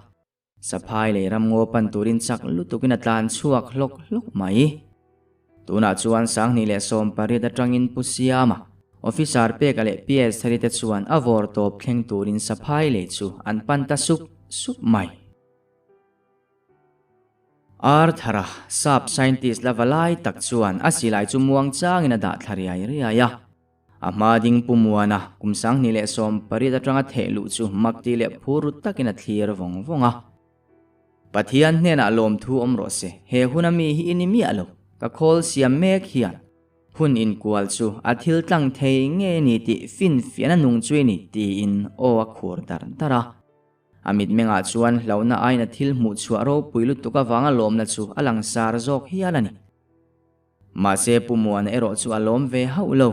A: Saphai lei ramngaw pan turin chak lutukin a tlan chhuak hlawk hlawk mai. Tunah chuan 2018 atangin Pu Siama, Officer Peka leh PS Thari te chuan a vawr tawp thleng turin Saphai lei chu an pan ta sup sup mai. Arthur-a, sap scientist la va lai tak chuan a silai chu muang changin a dah thla riai riai a. A hma ding Pu Muana kum 2018 atanga theh luh chu mak ti leh phur rut takin a thlir vawng vawng a. Pathian hnenah lawmthu awm rawh se, he huna mi hi i ni miah lo, ka khawl siam mek hian hun inkual chu a thil tlang thei ngei a ni tih finfiahna nung chu i ni tiin aw a khur dar dar a. A mitmengah chuan hlauhna aiin a thil hmuh chhuah ropui lutuk avanga lawmna chu a langsar zawk hial a ni. Mahse Pu Muana erawh chu a lawm ve hauh lo.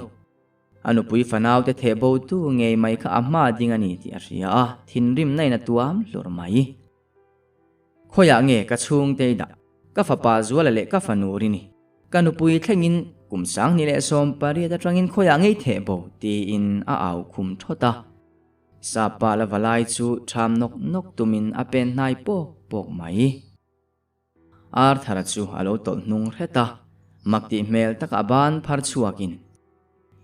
A: A nupui fanau te theh bo tu ngei mai kha a hma ding a ni tih a hria a, thinrimna in a tuam hlur mai. Khawiah nge ka chhungte i dah? Ka fapa Zuala leh ka fanu ri ni. Ka nupui thlengin kum 2018 atangin khawiah ngei theh bo tiin a au khum thawt a. Sapa la valai chu ṭham nawk nawk tumin a pen hnai pawk pawk mai. Arthur-a chu a lo tawlh hnung hret a, mak tih hmel taka a ban phar chhuakin,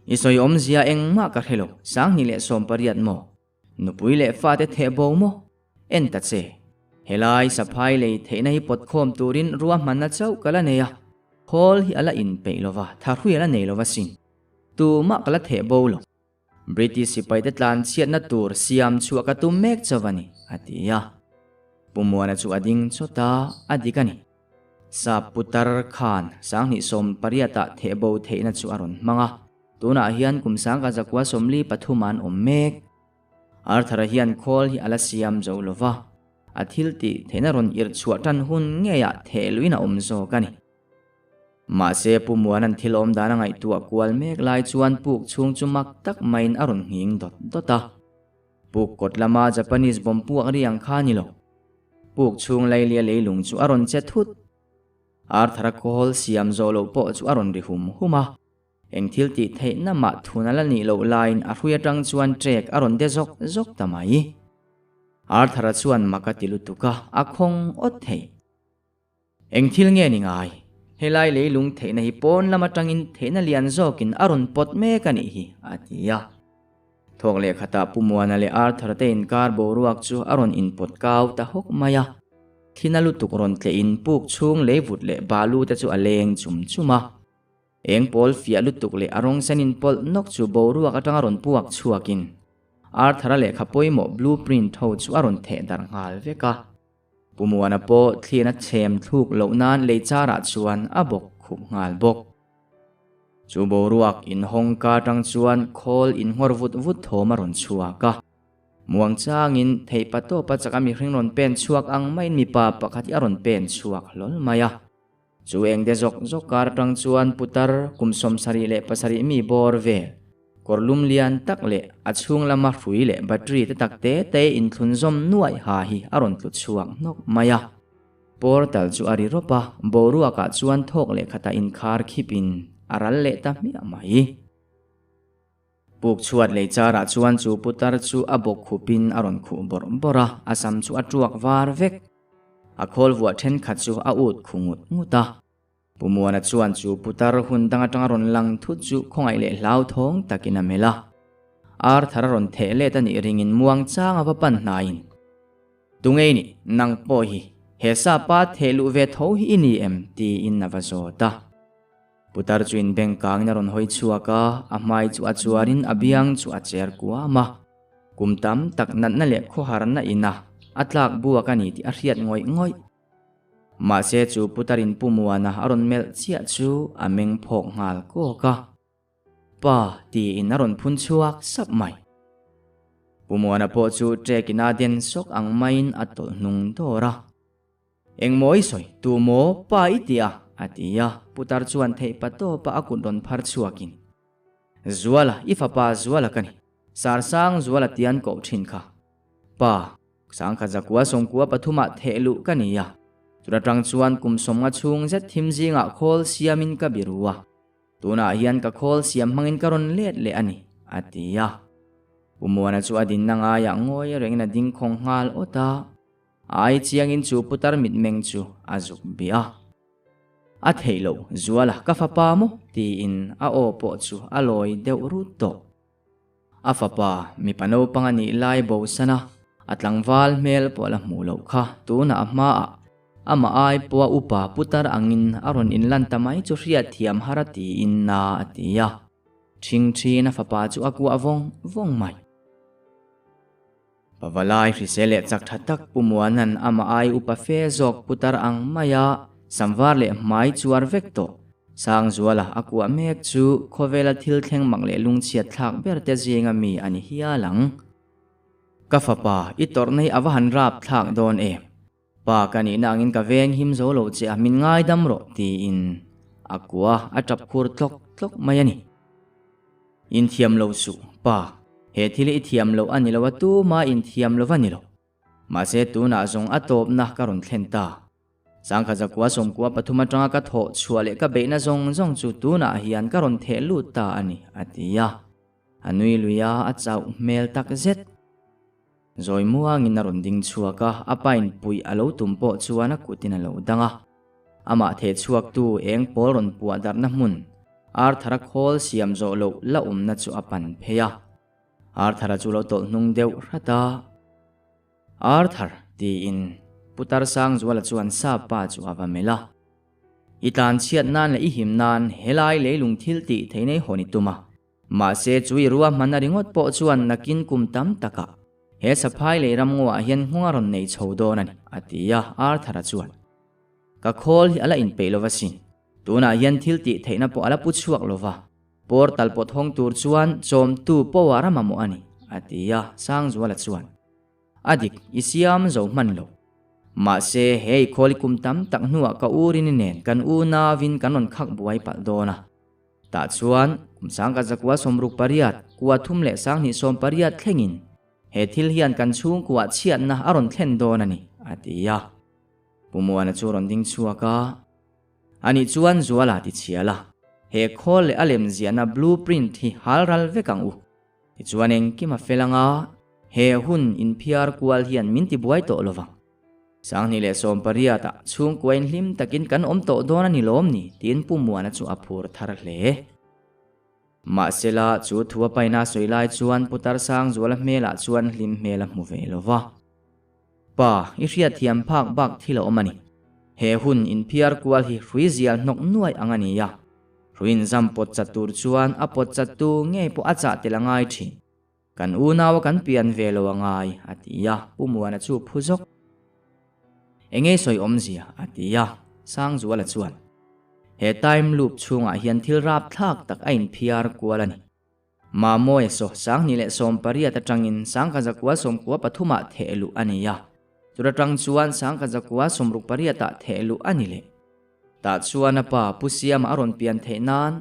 A: I sawi awmzia engmah ka hre lo, 2018 maw? Nupui leh fate theh bo maw? En ta che. Helai saphai lei theihna hi pawt khawm turin ruahmanna chauh ka la nei a, khawl hi a la inpeih lo va, thahrui a la nei lo va sin. Tumah ka la theh bo lo. British sipaite tlan chhiatna tur siam chhuah ka tum mek chauh a ni, a ti a. Pu Muana chu a ding chawt a, a dik a ni. Sap putar khan 2018 ah thehbo theihna chu a rawn hmang a, tunah hian kum 1943 ah an awm mek. Arthur-a hian khawl hi a la siam zo lo va, a thil tih theihna rawn irh chhuah tan hun ngeiah theh luin a awm zawk a ni. Mahse Pu Muana'n thil awm dan a ngaihtuah kual mek lai chuan puk chhung chu mak tak maiin a rawn nghing dawt dawt a. Puk kawt lama Japanese bomb puak ri ang kha a ni lo. Puk chhung lailia leilung chu a rawn che thut. Arthur-a khawl siam zawh loh pawh chu a rawn ri hum hum a. Eng thil tih theihna mah thun a la nih loh laiin a hrui atang chuan trek a rawn de zawk zawk ta mai. Arthur-a chuan mak a ti lutuk a, a khawng awt thei. Eng thil nge ni ngai? Helai leilung theihna hi pawn lam atangin theihna lian zawkin a rawn pawt mek a nih hi, a ti a. Thawk leh khatah Pu Muana leh Arthur te inkar boruak chu a rawn inpawt kau ta hawk mai a. Thina lutuk rawn tlehin puk chhung leivut leh balu te chu a leng chum chum a. Eng pawl fiah lutuk leh a rawng sen inpawlh nawk chu boruak atanga rawn puak chhuakin Arthur-a lehkha pawimawh blueprint ho chu a rawn theh darh nghal vek a. Pu Muana pawh thlian a chhem thluk loh nan lei charah chuan a bawk khup nghal bawk. Chu boruak inhawng ka atang chuan khawl inngawr vut vut thawm a rawn chhuak a. Muang changin theihpa tawpa chaka mihring rawn pen chhuak ang maiin mipa pakhat hi a rawn pen chhuak hlawl mai a. Chu engte zawk zawk kar atang chuan putar kum 77 mi bawr vel, kawr lum lian tak leh a chhung lama hrui leh battery te tak te te inthlun zawm nuaih ha hi a rawn tlu chhuak hnawk mai a. Portal chu a ri rawp a, boruakah chuan thawk leh khatah inkhar khipin a ral leh ta hmiah mai. Puk chhuat lei charah chuan chu putar chu a bawk khupin a rawn khuh bawrh bawrh a, a sam chu a tuak var vek. A khawl vuah thenkhat chu a ut khu ngut ngut a. Pu Muana chuan chu putar hun dang atanga rawn lang thut chu khawngaih leh hlauthawng takin a melh a. Arthur a rawn theh let a nih ringin muang chang a va pan hnaiin, Tungei nih, nang pawh hi he sapa theh luh ve tho hi i ni em? tiin a va zawt a. Putar chu inbeng kangin a rawn hawi chhuak a, a hmai chu a chuarin a biang chu a cher kuam a. Kum tam tak natna leh khawharna ina a tlak buak a ni tih a hriat ngawih ngawih. Mahse chu Putarin Pu Muana a rawn melh chiah chu a meng phawk nghal kawk a. Pa tiin a rawn phun chhuak sap mai. Pu Muana pawh chu trek ina den sawk ang maiin a tawlh hnung dawr a. Engmaw i sawi, tu maw pa i ti a? a ti a, putar chuan theih pa tawpa a kut rawn phar chhuakin, Zuala, i fapa Zuala ka ni, Sarsang Zuala tian koh thin kha. Pa, 1993 ah theh luh ka ni a, chut atang chuan kum 50 chhung zet thim zingah khawl siamin ka biru a, tunah hian ka khawl siam hmangin ka rawn let leh a ni, a ti a. Pu Muana chu a dinna ngaiah ngawi rengin a ding khawng nghal awt a. Ai chiangin chu putar mitmeng chu a zuk bih a. A theih loh, Zuala ka fapa maw? tiin a aw pawh chu a lawi deuh rut tawh. A fapa mipa naupang a nih lai bosan a, a tlangval hmel pawh a la hmuh loh kha tunah a hmaah amah ai pawha upa putar angin a rawn inlan ta mai chu hriatthiam har a tiin na a ti a. Ṭhingṭhiin a fapa chu a kuah vawng vawng mai. Pavalai hrisel leh chak tha tak Pu Muana'n amah ai upa fe zawk putar ang maia samvar leh hmai chuar vek tawh Sangzuala a kuah mek chu khawvela thil thleng mak leh lungchhiat thlak ber te zinga mi a ni hial ang. Ka fapa, i tawrhna hi a va han rap thlak dawn em? Pa ka nihna angin ka veng him zo lo che a, min ngaidam rawh tiin a kuah a tap khur tlawk tlawk mai a ni. Inthiam lo suh, pa. He thil hi i thiam loh a ni lo a, tuma inthiam lo va ni lo. Mahse tunah zawng a tawpna ka rawn thlen ta. 1993 atanga ka thawh chhuah leh ka beihna zawng zawng chu tunah hian ka rawn theh lut ta a ni, a ti a. A nui lui a, a chauh hmel tak zet. Zawi muangin a rawn ding chhuak a, a pain puih a lo tum pawh chuan a kutin a lo dang a. Amah theh chhuaktu eng pawl rawn puah darhna hmun, Arthur-a khawl siam zawh loh la awmna chu a pan phei a. Arthur-a chu lo tawlh hnung deuh hrat a. Arthur! tiin Putar Sangzuala chuan sap pa chu a va melh a. I tlanchhiat nan leh i him nan helai leilung thil tih theih nei hawn i tum a. Mahse chu i ruahmanna ringawt pawh chuan nakin kum tam takah he saphai lei ramngaw ah hian nghawng a rawn nei chho dawn a ni, a ti a, Arthur-a chuan. Ka khawl hi a la inpeih lo va sin. Tunah hian thil tih theihna pawh a la pu chhuak lo va. Portal pawt hawng tur chuan chawmtu power a mamawh a ni, a ti a, Sangzuala chuan. A dik, i siam zo hman lo. Mahse, hei khawl i kum tam tak hnuah ka u Rini nen kan unauin kan rawn khak buai palh dawn a. Tah chuan, kum sangkhat zakua 68, kua thum leh sanghnih 80 thlengin he thil hian kan chhungkuah chhiatna a rawn thlen dawn a ni, a ti a. Pu Muana chu rawn ding chhuak a. Ani chuan Zuala ti chhial a, He khawl leh a lem ziahna blue print hi hal ral vek ang u. Tichuan engkim a fel anga, he hun inphiar kual hian min ti buai tawh lovang. 2018 ah chhungkua in hlim takin kan awm tawh dawn a ni lawm ni tiin Pu Muana chu a phur thar hle. Mahsela chu thu a paina sawi lai chuan Pu Tarsangzuala hmelah chuan hlim hmel a hmu ve lo va. Pa, i hriatthiam phak bak thil a awm a ni. He hun inphiar kual hi hrui zial hnawk nuai ang a ni a. Hrui inzam pawt chat tur chuan a pawt chat tu ngei pawh a chah tel a ngai thin. Kan unaua kan pian ve lo a ngai, a ti a, Pu Muana chu phu zawk. Enge sawi awmzia, a ti a, Sangzuala chuan, He time loop chhungah hian thil rapthlak tak a inphiar kual a ni. Mamawia saw 2018 atangin 1993 ah theh luh a ni a, chuta tang chuan 1968 ah theh luh a ni leh. Tah chuan a pa Pu Siama a rawn pian theih nan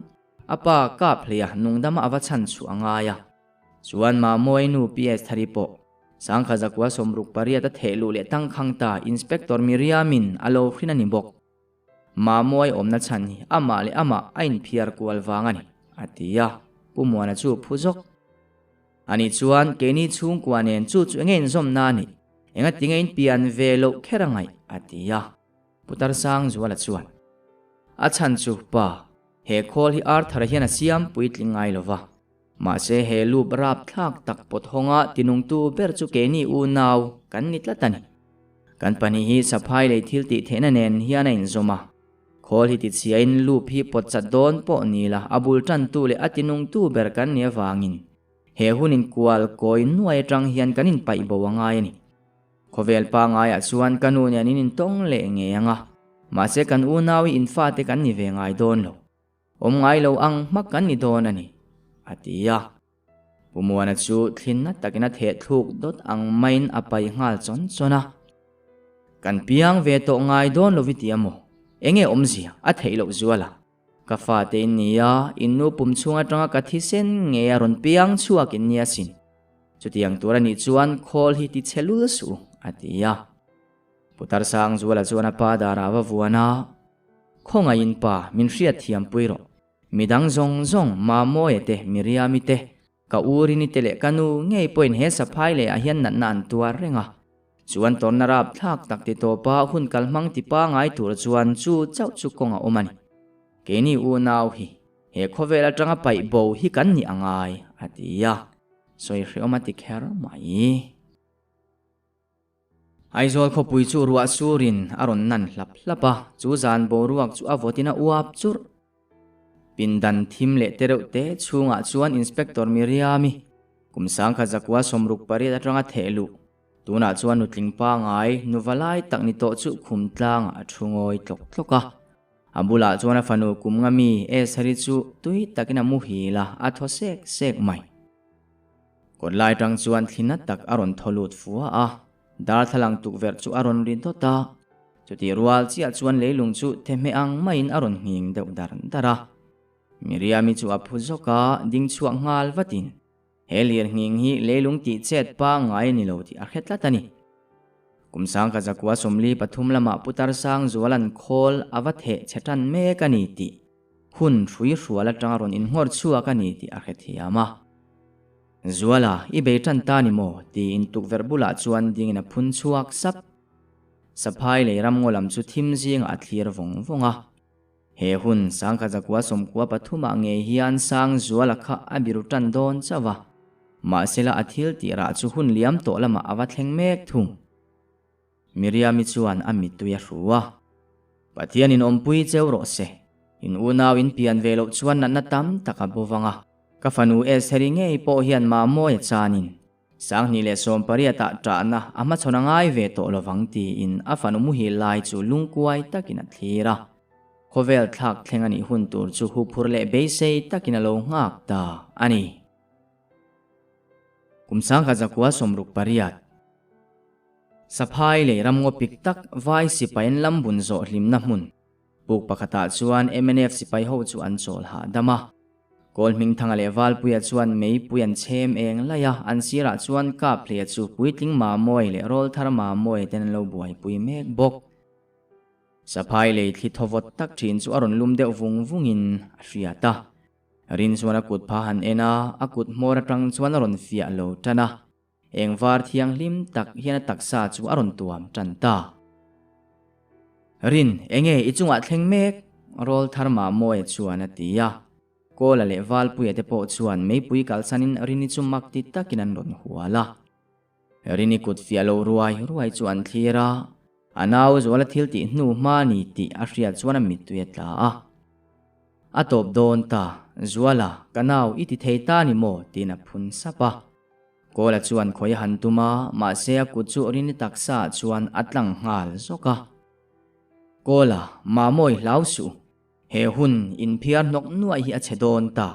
A: A pa kap hleia nungdama a va chhan chhuah a ngai a. Chuan Mamawii nu PS Thari pawh 1968 a theh luh leh tangkhang ta Inspector Miriamin a lo hrin a ni bawk. Mamawii awmna chhan hi amah leh amah a inphiar kual vang a ni, a ti a. Pu Muana chu phu zawk. Ani chuan keini chhungkua nen chu chu enge inzawmna a nih? Engati nge inpian ve loh kher a ngaih? a ti a. Pu Tarsangzuala chuan, A chhan chu pa, He khawl hi Arthur-a hian a siam puitling ngai lo va. Mahse he loop rapthlak tak pawt hawnga tinungtu ber chu keini unau kan ni tlat a ni. Kan pahnih hi saphai lei thil tih theihna nen hian a inzawm a. Khawl hi tichhiain loop hi pawt chat dawn pawh ni la a bul tantu leh a tinungtu ber kan nih avangin he hun inkual kawi nuai atang hian kan inpaih bo a ngai a ni. Khawvel pangaiah chuan ka nu nen in intawng leh ngei ang a, mahse kan unau hi infate kan ni ve ngai dawn lo. Awm ngai lo ang hmak kan ni dawn a ni, a ti a. Pu Muana chu thlinna takin a theh thluk dawt ang maiin a pai nghal chawn chawn a. Kan piang ve tawh ngai dawn lo i ti a maw? Enge awmzia a theih loh zual a? Ka fate in ni a, in nu pum chhung atanga ka thisen ngei a rawn piang chhuak in nia sin. Chutiang tur a nih chuan khawl hi ti chhe lul suh, a ti a. Putar Sangzuala chuan a pa darah va vuan a, Khawngaihin pa, min hriat thiam pui rawh. Midang zawng zawng, Mamawia te, Miriami te, Ka u Rini te leh ka nu ngei pawhin he saphai leh ah hian natna an tuar reng a. Chuan tawnna rapthlak tak ti tawpa hun kal hmang ti pangai tur chuan chu chauh chu kawng a awm a ni. Keini unau hi he khawvel atanga paih bo hi kan nih a ngai, a ti a. Sawi hreawm a ti kher mai. Aizawl khawpui chu ruah surin a rawn nan hlap hlap a, chu zan boruak chu a vawtin a uap churh. Pindan thim leh tereuh te chhungah chuan Inspector Miriami, kum 1968 atanga theh luh, tunah chuan nutling pangai, nuva lai tak ni tawh chu khum tlangah a thu ngawi tlawk tlawk a. A bulah chuan a fanu kum nga mi Estheri chu tui takin a muhil a, a thaw sek sek mai. Kawt lai tang chuan thli na tak a rawn thaw lut fua a, darthlalang tukverh chu a rawn ri dawt a. Chutih rual chiah chuan leilung chu thehmeh ang maiin a rawn nghing deuh dar dar a. Miriami chu a phu zawk a, ding chhuak nghal vatin, He lir nghing hi leilung tih chet pangngai a ni lo tih a hre tlat a ni. Kum 1943 lamah Putar Sangzuala'n khawl a va theh chhe tan mek a ni tih hun hrui hrual atanga rawn inngawr chhuak a ni tih a hrethiam a. Zuala, i bei tan ta ni maw? tiin tukverh bulah chuan dingin a phun chhuak sap. Saphai lei ramngaw lam chu thim zingah a thlir vawng vawng a. He hun 1993 ah ngei hian Sangzuala kha a biru tan dawn chauh a. Mahsela a thil tih rah chu hun liam tawh lamah a va thleng mek thung. Miriami chuan a mittui a hru a. Pathian in awmpui cheu rawh se. In unau in pian ve loh chuan natna tam tak a bo vang a. Ka fanu Estheri ngei pawh hian Mamawia chanin. 28 ah ṭahna a hmachhawn a ngai ve tawh lovang tiin a fanu muhil lai chu lungkuai takin a thlir a. Khawvel thlak thleng a nih hun tur chu huphur leh beisei takin a lo nghak ta a ni. Kum 1968. Saphai lei ramngaw pik tak vai sipai an lam bun zawh hlimna hmun puk pakhatah chuan mnf sipai ho chu an chawl hahdam a. Kawl Hmingthanga leh Valpuia chuan meipui an chhem eng laih a, an sirah chuan Kaphleia chu puitling Mamawi leh Rawlthar Mamawi ten an lo buaipui mek bawk. Saphai lei thli thawvawt tak thin chu a rawn lum deuh vung vungin a hriat a. Rin chuan a kut pha han en a, a kut hmawr atang chuan a rawn fiah lo tan a. Eng var thianghlim tak hian a taksa chu a rawn tuam tan ta. Rin, enge i chungah thleng mek? Rawl thar mah Mawia chuan a ti a. Kawla leh Valpuia te pawh chuan meipui kalsanin Rini chu mak ti takin an rawn hual a. Rini kut fiah lo ruai ruai chu an thlir a, a nau zuala thil tih hnu hma ni tih a hriat chuan a mittui a tla a. A tawp dawn ta, Zuala, ka nau i ti thei ta ni maw? tiin a phun sap a. Kawla chuan khawi a han tum a, mahse a kut chu Rini taksa ah chuan a tlang nghal zawk a. Kawla, Mamawi hlau suh. He hun inphiar hnawk nuaih hi a chhe dawn ta.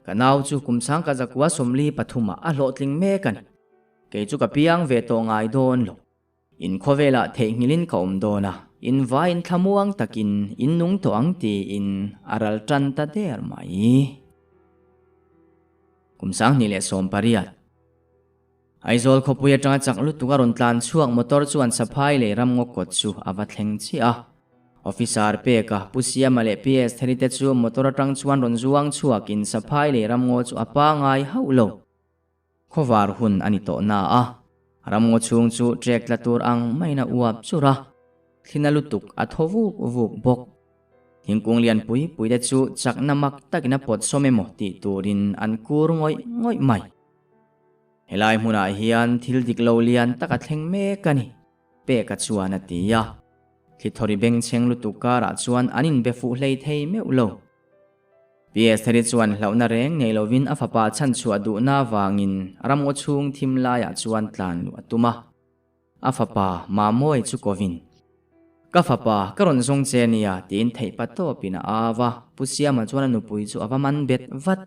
A: Ka nau chu kum sangka zakua 43 ah a hlawhtling mek a ni. Kei chu ka piang ve tawh ngai dawn lo. In khawvelah theihnghilhin ka awm dawn a, in vaiin thlamuang takin in nung tawh ang tiin a ral tan ta der mai. Kum 2018. Aizawl khawpui atanga chak lutuk a rawn tlan chhuak motor chuan Saphai lei ramngaw kawt chu a va thleng chiah a. Officer peka Pu Siama leh PS Theri te chu motor atang chuan rawn zuang chhuakin Saphai lei ramngaw chu a pangai hauh lo. Khawvar hun a ni tawh na a, ramngaw chhung chu trek tla tur ang maiin a uap chur a, thlina lutuk a thaw vuk vuk bawk. Thingkung lian pui pui te chu chakna mak takin a pawt sawm emaw tih turin an kur ngawih ngawih mai. Helai hmunah hian thil dik lo lian tak a thleng mek a ni, Peka chuan a ti a. Thlithawri bengchheng lutuk karah chuan an inbe fuh hlei thei meuh lo. PS Thari chuan hlauhna reng nei lovin a fapa chhanchhuah duhna avangin ramngaw chhung thim laiah chuan tlan luh a tum a. A fapa Mamawi chu kovin, Ka fapa, ka rawn zawng che nia, tiin theih pa tawpin a au a. Pu Siama chuan a nupui chu a va man bet vat.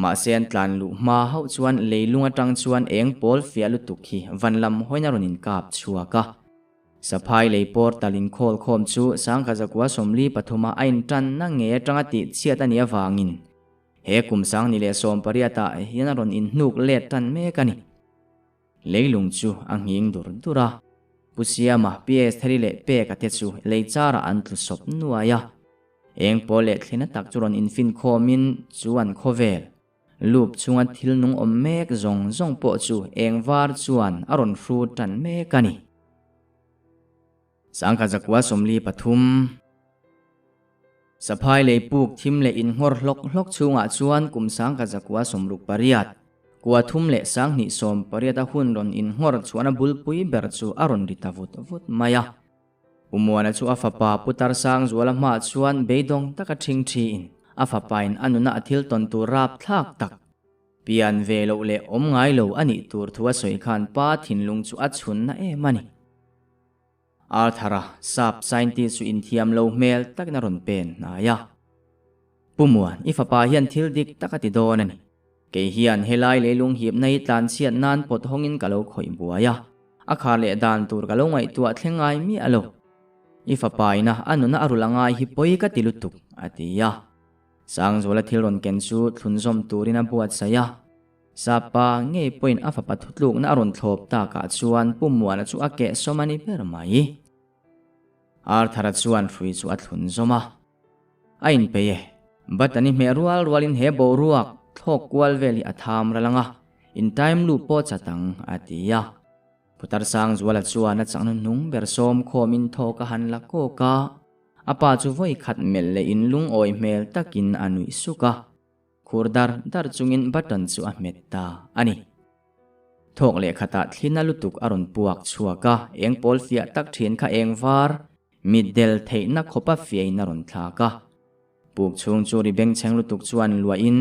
A: Mahse an tlan luh hma hauh chuan leilung atang chuan eng pawl fiah lutuk hi van lam hawiin a rawn inkap chhuak a. Saphai lei pawr tal inkhawl khawm chu 1943 a a intanna ngei atanga tih chhiat a nih avangin he kum 2018 ah hian a rawn inhnuk let tan mek a ni. Leilung chu a nghing dur dur a, Pu Siama, PS Theri leh Peka te chu lei charah an tlu sawp nuai a. Eng pawl leh thlina tak chu rawn infin khawmin chu an khawvel. Loop chunga thil nung awm mek zawng zawng pawh chu eng var chuan a rawn hru tan mek a ni. 1943. Saphai lei puk thim leh inngawr hlawk hlawk chhungah chuan kum 1968, kua thum leh 2018 a hun rawn inngawr chuan a bulpui ber chu a rawn ri ta vut vut mai a. Pu Muana chu a fapa Pu Tarsangzuala hmaah chuan beidawng taka ṭhing ṭhiin a fapain a nuna a thil tawn tur rapthlak tak, pian ve loh leh awm ngai lo a nih tur thu a sawi khan pa thinlung chu a chhunna em a ni. Arthur-a sap scientist chu inthiam lo hmel takin a rawn pen hnai a. Pu Muan, i fapa hian thil dik tak a ti dawn a ni. Kei hian helai leilung hipna hi tlanchhiat nan pawt hawngin ka lo khawih buai a, a khar leh dan tur ka lo ngaihtuah thleng ngai miah lo. I fapa ina a nuna a rulh angai hi pawi ka ti lutuk, a ti a. Sangzuala thil rawn ken chu thlunzawm turin a buatsaih a. Sapa ngei pawhin a fapa thutlukna a rawn thlawp takah chuan Pu Muana chu a kehsawm a ni ber mai. Arthur-a chuan hrui chu a thlunzawm a. A inpeih e. But ani hmeh rual rualin he boruak thlawk kual vel hi a tham ral ang a, in time loop pawh chat ang, a ti a. Putar Sangzuala chuan a chakna hnung ber sawm khawmin thawk a han la kawk a, a pa chu vawi khat melh leh in lungawi hmel takin a nuih suk a. Khur dar dar chungin button chu a hmet ta a ni. Thawk leh khatah thlina lutuk a rawn puak chhuak a, eng pawl fiah tak thin kha eng var, mitdel theihna khawpa fiain a rawn thlak a. Puk chhung chu ri bengchheng lutuk chuan luahin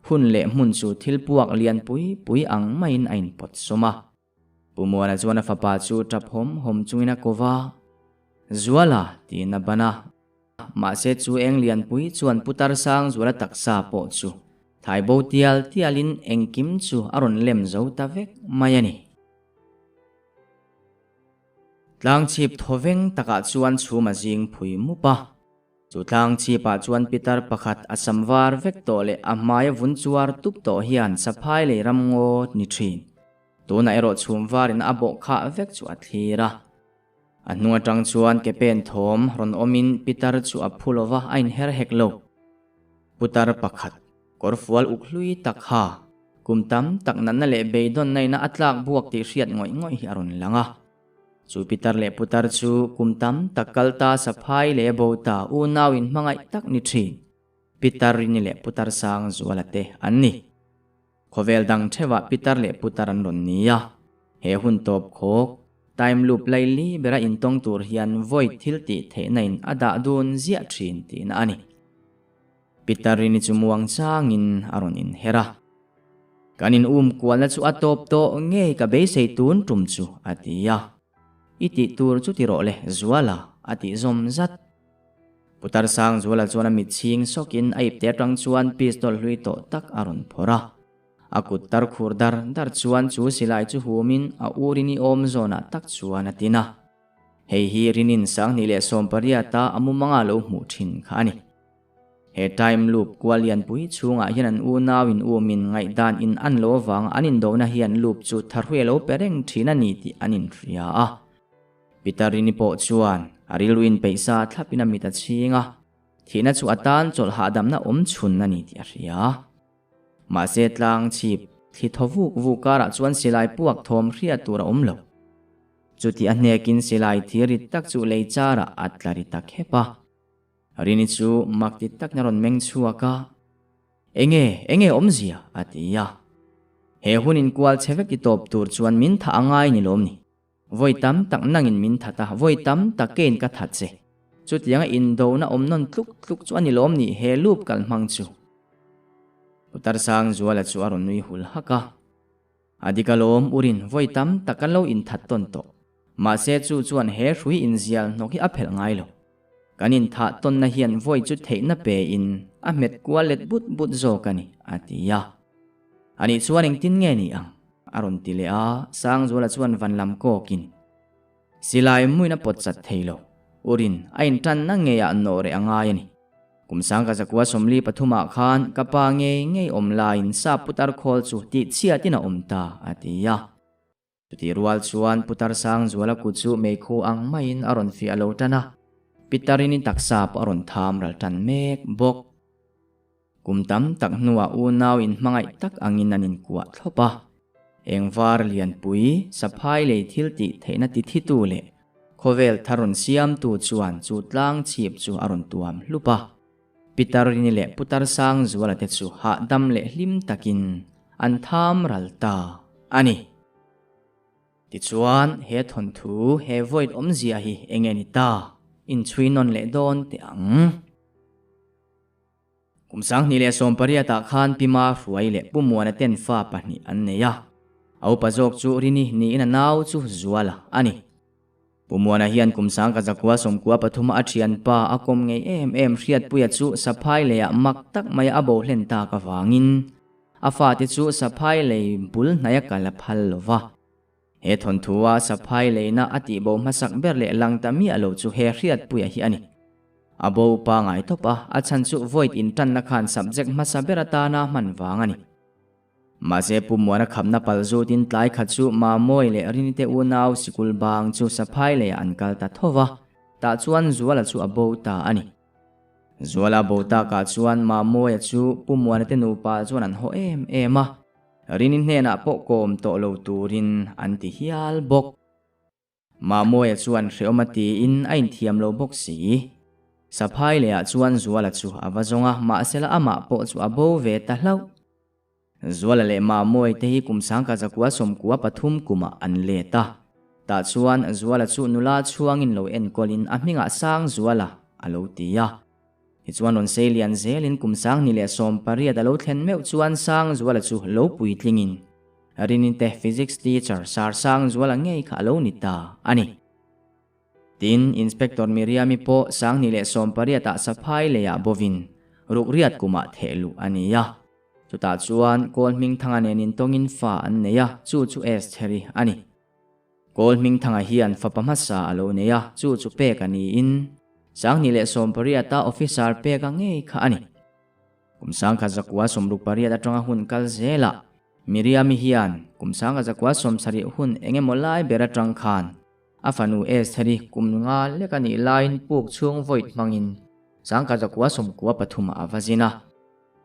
A: Hun leh hmun chu thil puak lian pui pui ang maiin a inpawt sawm a. Pu Muana chuan a fapa chu tap hawm hawm chungin a ko va, Zuala, tiin a ban a. Mahse chu eng lian pui chuan Putar sang Zuala taksa pawh chu thai bo tial tialin engkim chu a rawn lem zo ta vek mai a ni. Tlangchhip thawveng takah chuan chhum a zing phui mup a. Chu tlang chhipah chuan pitar pakhat a sam var vek tawh leh a hmaia vun chuar tup tawh hian saphai lei ram ngaw ni thin. Tunah erawh chhum varin a bawh khah vek chu a thlir a. A hnung atang chuan ke pen thawm rawn awmin pitar chu a phu lova a inher hek lo. Putar pakhat kawr fual uk hlui tak ha kum tam tak natna leh beidawnna ina a tlak buak tih hriat ngawih ngawih hi a rawn lang a. Chu pitar leh putar chu kum tam tak kal ta saphai leh bo ta unau in hmangaih tak ni thin. Pitar Rini leh Putar Sang Zuala te an ni. Khawvel dang theuhah pitar leh putar an rawn ni a. He hun tawp khawk, time loop laili bera intawng tur hian void thil tih theihna in a dah dun ziah thin tihna a ni. Pitar Rini chu muang changin a rawn inher a. Kan in um kualna chu a tawp tawh ngei ka beisei tun tum chu a ti a. I tih tur chu ti rawh le Zuala a tih zawm zat. Putar sang Zuala chuan a mit chhing sawkin a ipte atang chuan pistol hlui tawh tak a rawn phawrh a. A kut tar khur dar dar chuan chu silai chu humin a urini awm zawnah tak chuan a tin a. Hei hi Rinin 2018 a a mumanga lo hmuh thin kha a ni. He time loop kual lianpui chhungah hian an unau in umin ngaihdan in an lo avanga an indona hian loop chu tharhui a lo pe reng thin a ni tih an inhria a. Peter Rini pawh chuan a rilru in peihsa thlapin a mit a chhing a, thihna chu a tan chawlh hahdamna awm chhun a ni tih a hria. Mahse tlang chhip thli thaw vuk vuk karah chuan silai puak thawm hriat tur a awm lo. Chuti a hnekin silai thir rit tak chu lei charah a tla ri ta khep a. Rini chu mak ti tak na rawn meng chhuak a, Enge, enge awmzia? a ti a. He hun inkual chhe vek i tawp tur chuan min thah a ngai ni lawm ni? Vawi tam tak nangin min that a, vawi tam tak kein ka that che. Chutianga indona awm nawn tluk tluk chu a ni lawm ni he loop kal hmang chu? Putar Sangzuala chu a rawn nui hul hak a. A dik alawm urin vawi tam tak kan lo inthat tawn tawh. Mahse chu chuan he hrui inzial hnawk hi a phelh ngai lo. Kan inthah tawnna hian vawi chu theihna pe in a hmet kual let but but zawk a ni, a ti a. Anih chuan engtin nge ni ang? a rawn ti leh a, Sangzuala chuan van lam kawkin Silai muin a pawt chat thei lo. Urin a intanna ngeiah nawh reh a ngai a ni. Kum sangka zakua 43 ah khan ka pa ngei ngei awm laiin sap putar khawl chu tih chhiatin a awm ta, a ti a. Chutih rual chuan putar Sangzuala kut chu meikhu ang maiin a rawn fiah lo tan a, Pitarini taksa pawh a rawn tham ral tan mek bawk. Kum tam tak hnuah unau inhmangaih tak angin an inkuah thlawp a. Eng var lianpui, saphai lei thil tih theihna ti thitu leh khawvel thar rawn siamtu chuan chu tlang chhip chu a rawn tuam hlup a. Pitar Rini leh Putar Sangzuala te chu hahdam leh hlim takin an tham ral ta a ni. Tichuan, he thawnthu, he void awmzia hi enge ni ta? Inchhui nawn leh dawn teh ang. Kum 2018 ah khan Pi Ma Hruai leh Pu Muana ten fa pahnih an nei a. A upa zawk chu Rini niin a nau chu Zuala a ni. Pu Muana hian kum 1993 a thianpa a kawm ngei em em Hriatpuia chu saphai leiah mak tak maia a bo hlen tak avangin a fate chu saphai lei bul hnaia kal a phal lo va. He thawnthua saphai leina a tihbo hmasak ber leh lang ta miah lo chu he Hriatpuia hi a ni. A bo pangai tawp a, a chhan chu void intanna khan subject hmasa ber atana hman vang a ni. Mahse Pu Muana khamna pal zutin tlai khat chu Mamawi leh Rinite unau sikul bang chu saphai leiah an kal ta tho va, tah chuan Zuala chu a bo ta a ni. Zuala bo takah chuan Mamawia chu Pu Muana te nupa chuan an haw em em a, Rini hnenah pawh kawm tawh lo turin an ti hial bawk. Mamawia chuan hreawm a tiin a inthiam lo bawk si. Saphai lehah chuan Zuala chu a va zawng a, mahsela amah pawh chu a bo ve ta hlauh. Zuala leh Mamawia te hi kum 1993 kumah an let a. Tah chuan Zuala chu nula chhuangin lo enkawlin a hmingah Sangzuala a lo ti a. Tichuan rawn sei lian zelin kum 2018 a lo thlen meuh chuan Sangzuala chu lo puitlingin Rinite Physics teacher Sir Sangzuala ngei kha a lo ni ta a ni. Tin, Inspector Miriami pawh 2018 ah Saphai leiah bovin rukriat kumah theh luh a ni a. Chutah chuan Kawl Hmingthanga nen intawngin fa an nei a, chu chu Estheri a ni. Kawl Hmingthanga hian fapa hmasa a lo nei a, chu chu pek a niin 2018 a officer peka ngei kha a ni. Kum 1968 atanga hun kal zelah Miriami hian kum 1970 hun eng emaw lai ber atang khan a fanu Estheri kum nga lek a nih laiin puk chhung void hmangin 1993 ah a va zin a.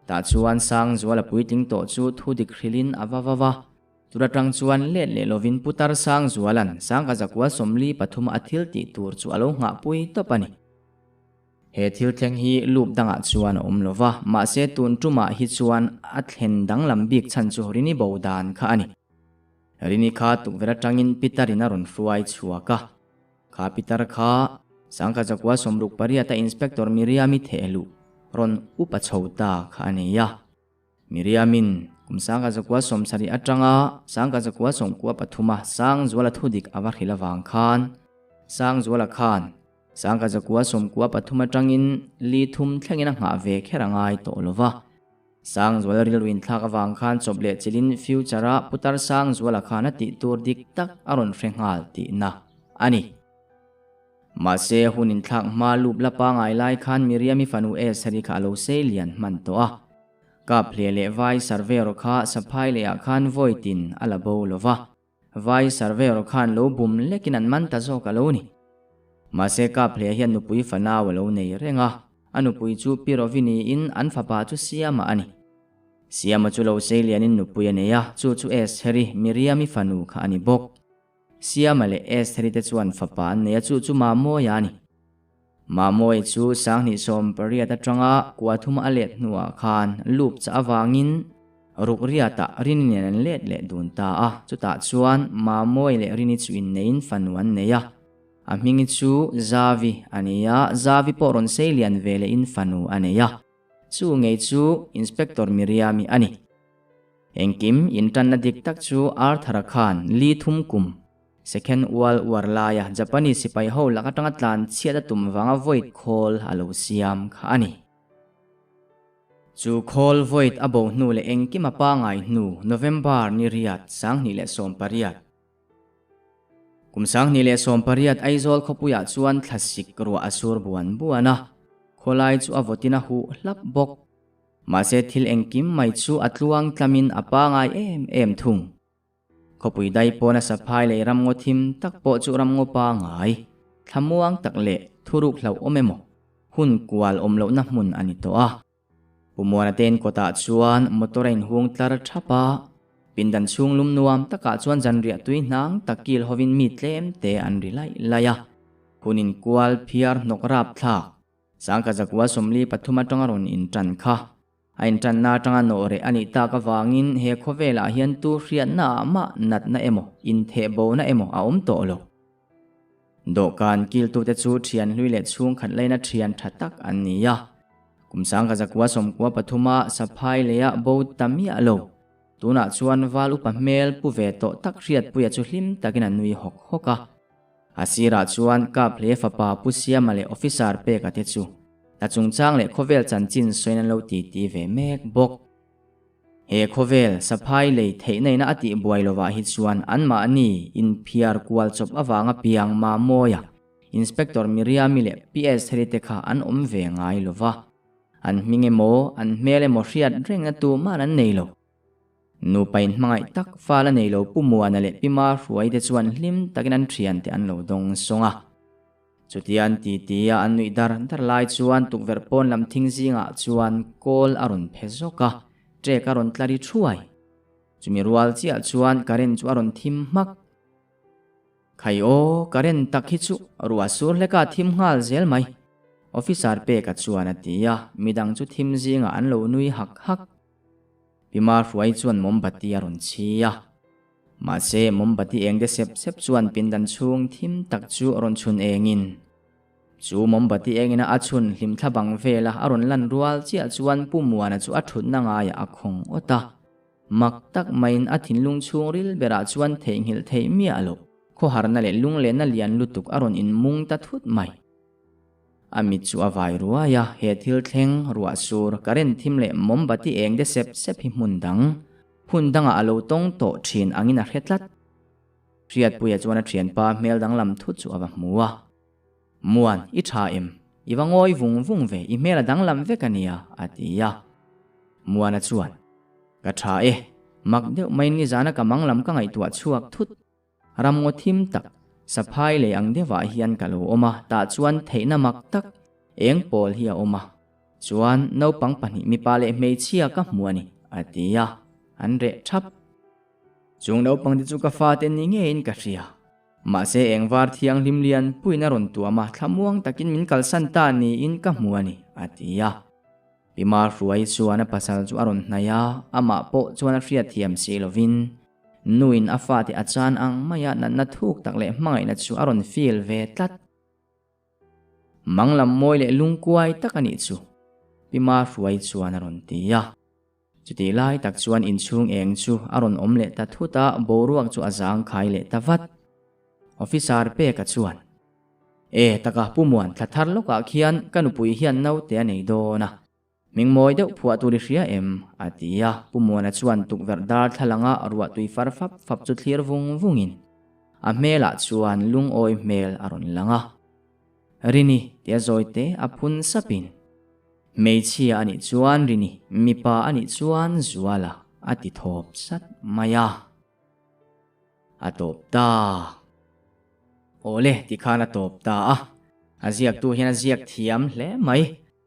A: Tah chuan Sangzuala puitling tawh chu thu dik hrilhin a va va va. Tur atang chuan let leh lovin Putar Sangzuala'n 1993 a thil tih tur chu a lo nghahpui tawp a ni. He thil thleng hi loop dangah chuan a awm lo va, mahse tun tumah hi chuan a thlen danglam bik chhan chu Rini bo dan kha a ni. Rini kha tukverh atangin Peter-in a rawn hruai chhuak a. Kha Peter kha 1968 a Inspector Miriam-i thehluh rawn upa chho ta kha a nei a. Miriam-in kum 1970 atanga 1993 a Sangzuala thudik a va hrilh avang khan Sangzuala khan 1993 atangin li thum thlengin a nghah ve kher a ngai tawh lo va. Sangzuala rilru inthlak avang khan chawp leh chilhin future-a Putar Sangzuala khan a tih tur dik tak a rawn hre nghal tihna a ni. Mahse, hun inthlak hma lup la pangai lai khan Miriam-i fanu Estheri kha a lo sei lian hman tawh a. Kap hle leh vai surveyor kha saphai lehah khan vawitin a la bo lo va. Vai surveyor khan lo bum lekin an man ta zawk a lo ni. Mahse, kap hle hian nupui fanau a lo nei reng a, a nupui chu Pi Rovi niin an fapa chu Siama a ni. Siama chu lo sei lianin nupui a nei a, chu chu Estheri, Miriam-i fanu kha a ni bawk. Siama leh Estheri te chuan fapa an nei a, chu chu Mamawia a ni. Mamawia chu 2018 atanga kua thum a let hnuah khan loop chah avangin rukriatah Rini nen an let leh dun ta a, chutah chuan Mamawia leh Rini chu inneiin fanu an nei a. A hmingi chu Zavi a ni a, Zavi pawh rawn sei lian ve lehin fanu a nei a, chu ngei chu Inspector Miriami a ni. Engkim intanna dik tak chu Arthur-a khan li thum kum Second World War laia Japanese sipai ho lak atanga tlan chhiat a tum vanga void khawl a lo siam kha a ni. Chu khawl void a bo hnu leh engkim a pangai hnu November ni riat 2018. Kum 2018 Aizawl khawpuiah chuan thlasik ruah a sur buan buan a, khawlai chu a vawtin a huh hlap bawk. Mahse thil engkim mai chu a tluang tlamin a pangai em em thung. Khawpui dai pawna saphai leh ramngaw thim tak pawh chu ramngaw pangai, thlamuang tak leh thuruk hlauhawm emaw, hun kual awm lohna hmun a ni tawh a. Pu Muana te inkawtah chuan motor a inhung tlar thap a, pindan chhung lum nuam takah chuan zanriah tui hnang tak kil hovin mi tlem te an ri laih laih a. Hun inkual phiar hnawk rap thlak. 1943 atanga rawn intan kha. A intanna atanga nawh reh a nih tak avangin he khawvelah hian tu hriatna ah mah natna emaw, inthehbona emaw a awm tawh lo. Dawhkan kiltute chu thian hlui leh chhungkhat laina thian tha tak an ni a. Kum 1993 a saphai leia bo ta miah lo. Tunah chuan val upa hmel pu ve tawh tak hriatpuia chu hlim takin a nui hawk hawk a. A sirah chuan Kap hle fapa Pu Siama leh Officer peka te chu hna chungchang leh khawvel chanchin sawiin an lo titi ve mek bawk. He khawvel saphai lei theihna ina a tih buai lovah hi chuan anmahni inphiar kual chawp avanga piang Mamawia, Inspector Miriami leh PS Heri te kha an awm ve ngai lova. An hming emaw, an hmel emaw hriat rengna tuman an nei lo. Nupa inhmangaih tak fal a nei lo Pu Muana leh Pi Ma Hruai te chuan hlim takin an thiante an lo dawng sawng a. Chutia an titi a an nuih dar dar lai chuan tukverh pawn lam thing zingah chuan kawl a rawn phe zawk a, trek a rawn tla ri thuai. Chumi rual chiah chuan current chu a rawn thim hmak. Khai aw, current tak hi chu ruah sur hleka thim nghal zel mai. Officer peka chuan a ti a, midang chu thim zingah an lo nui hak hak. Pi Mahruai chuan mombati a rawn chhi a. Mahse, mombati eng de sep sep chuan pindan chhung thim tak chu a rawn chhun engin. Chu mombati engina a chhun hlim thla bang vela a rawn lan rual chiah chuan Pu Muana chu a thutna ngaiah a khawng awt a. Mak tak maiin a thinlung chhungril berah chuan theihnghilh theih miah loh, khawharna leh lunglehna lian lutuk a rawn inmung ta thut mai. A mit chu a vai ruai a, he thil thleng, ruah sur, current thim leh mombati eng de sep sep hi hmun dang, hun dangah a lo tawng tawh thin angin a hre tlat. Hriatpuia chuan a thianpa hmel danglam thut chu a va hmu a. Muan, i tha em? I va ngawi vung vung ve, i hmel a danglam vek a nia, a ti a. Muana chuan, Ka tha e, mak deuh maiin nizana ka manglam ka ngaihtuah chhuak thut. Ramngaw thim tak, saphai lei ang deuhah hian ka lo awm a, tah chuan theihna mak tak eng pawl hi a awm a. Chuan naupang pahnih mipa leh hmeichhia ka hmu a ni, a ti a, an reh thap. Chung naupang te chu ka fate ni ngeiin ka hria. Mahse eng var thianghlim lian puiin a rawn tuam a, thlamuang takin min kalsan ta niin ka hmu a ni, a ti a. Pi Marhruai chuan a pasal chu a rawn hnaih a, amah pawh chuan a hriatthiam si lovin nuin a fate a chan ang maia natna thuk tak leh hmangaihna chu a rawn feel ve tlat. Manglam mawi leh lungkuai tak a nih chu, Pi Marhruai chuan a rawn ti a. Chutih lai tak chuan inchhung eng chu a rawn awm leh ta thut a, boruak chu a zangkhai leh ta vat. Officer peka chuan, E, taka Pu Muan, thla thar lawkah khian ka nupui hian naute a nei dawn a. Hming mawi deuh phuah tur i hria em? a ti a. Pu Muana chuan tukverh dar thlalanga ruahtui far fap fap chu thlir vung vungin a hmelah chuan lungawi hmel a rawn lang a. Rini, tia zawite a phun sapin. Hmeichhia a nih chuan Rini, mipa a nih chuan Zuala a ti thawp sat mai a. A tawp ta. Awle ti khan a tawp ta a. A ziaktu hian a ziak thiam hle mai.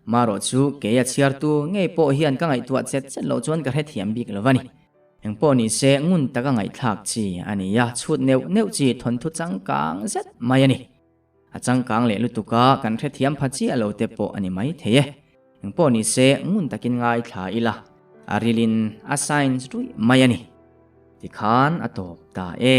A: Marawh chu kei a chhiartu ngei pawh hian ka ngaihtuah chet chet loh chuan ka hrethiam bik lo a ni. Engpawh ni se ngun taka ngaihthlak chi a ni a, chhut neuh neuh chi thawnthu changkang zet mai a ni. A changkang leh lutuk a, kan hrethiam pha chiah lo te pawh a ni mai thei e. Engpawh ni se ngun takin ngaithla ila, a rilin a science ruih mai a ni. Tikhan a tawp ta e.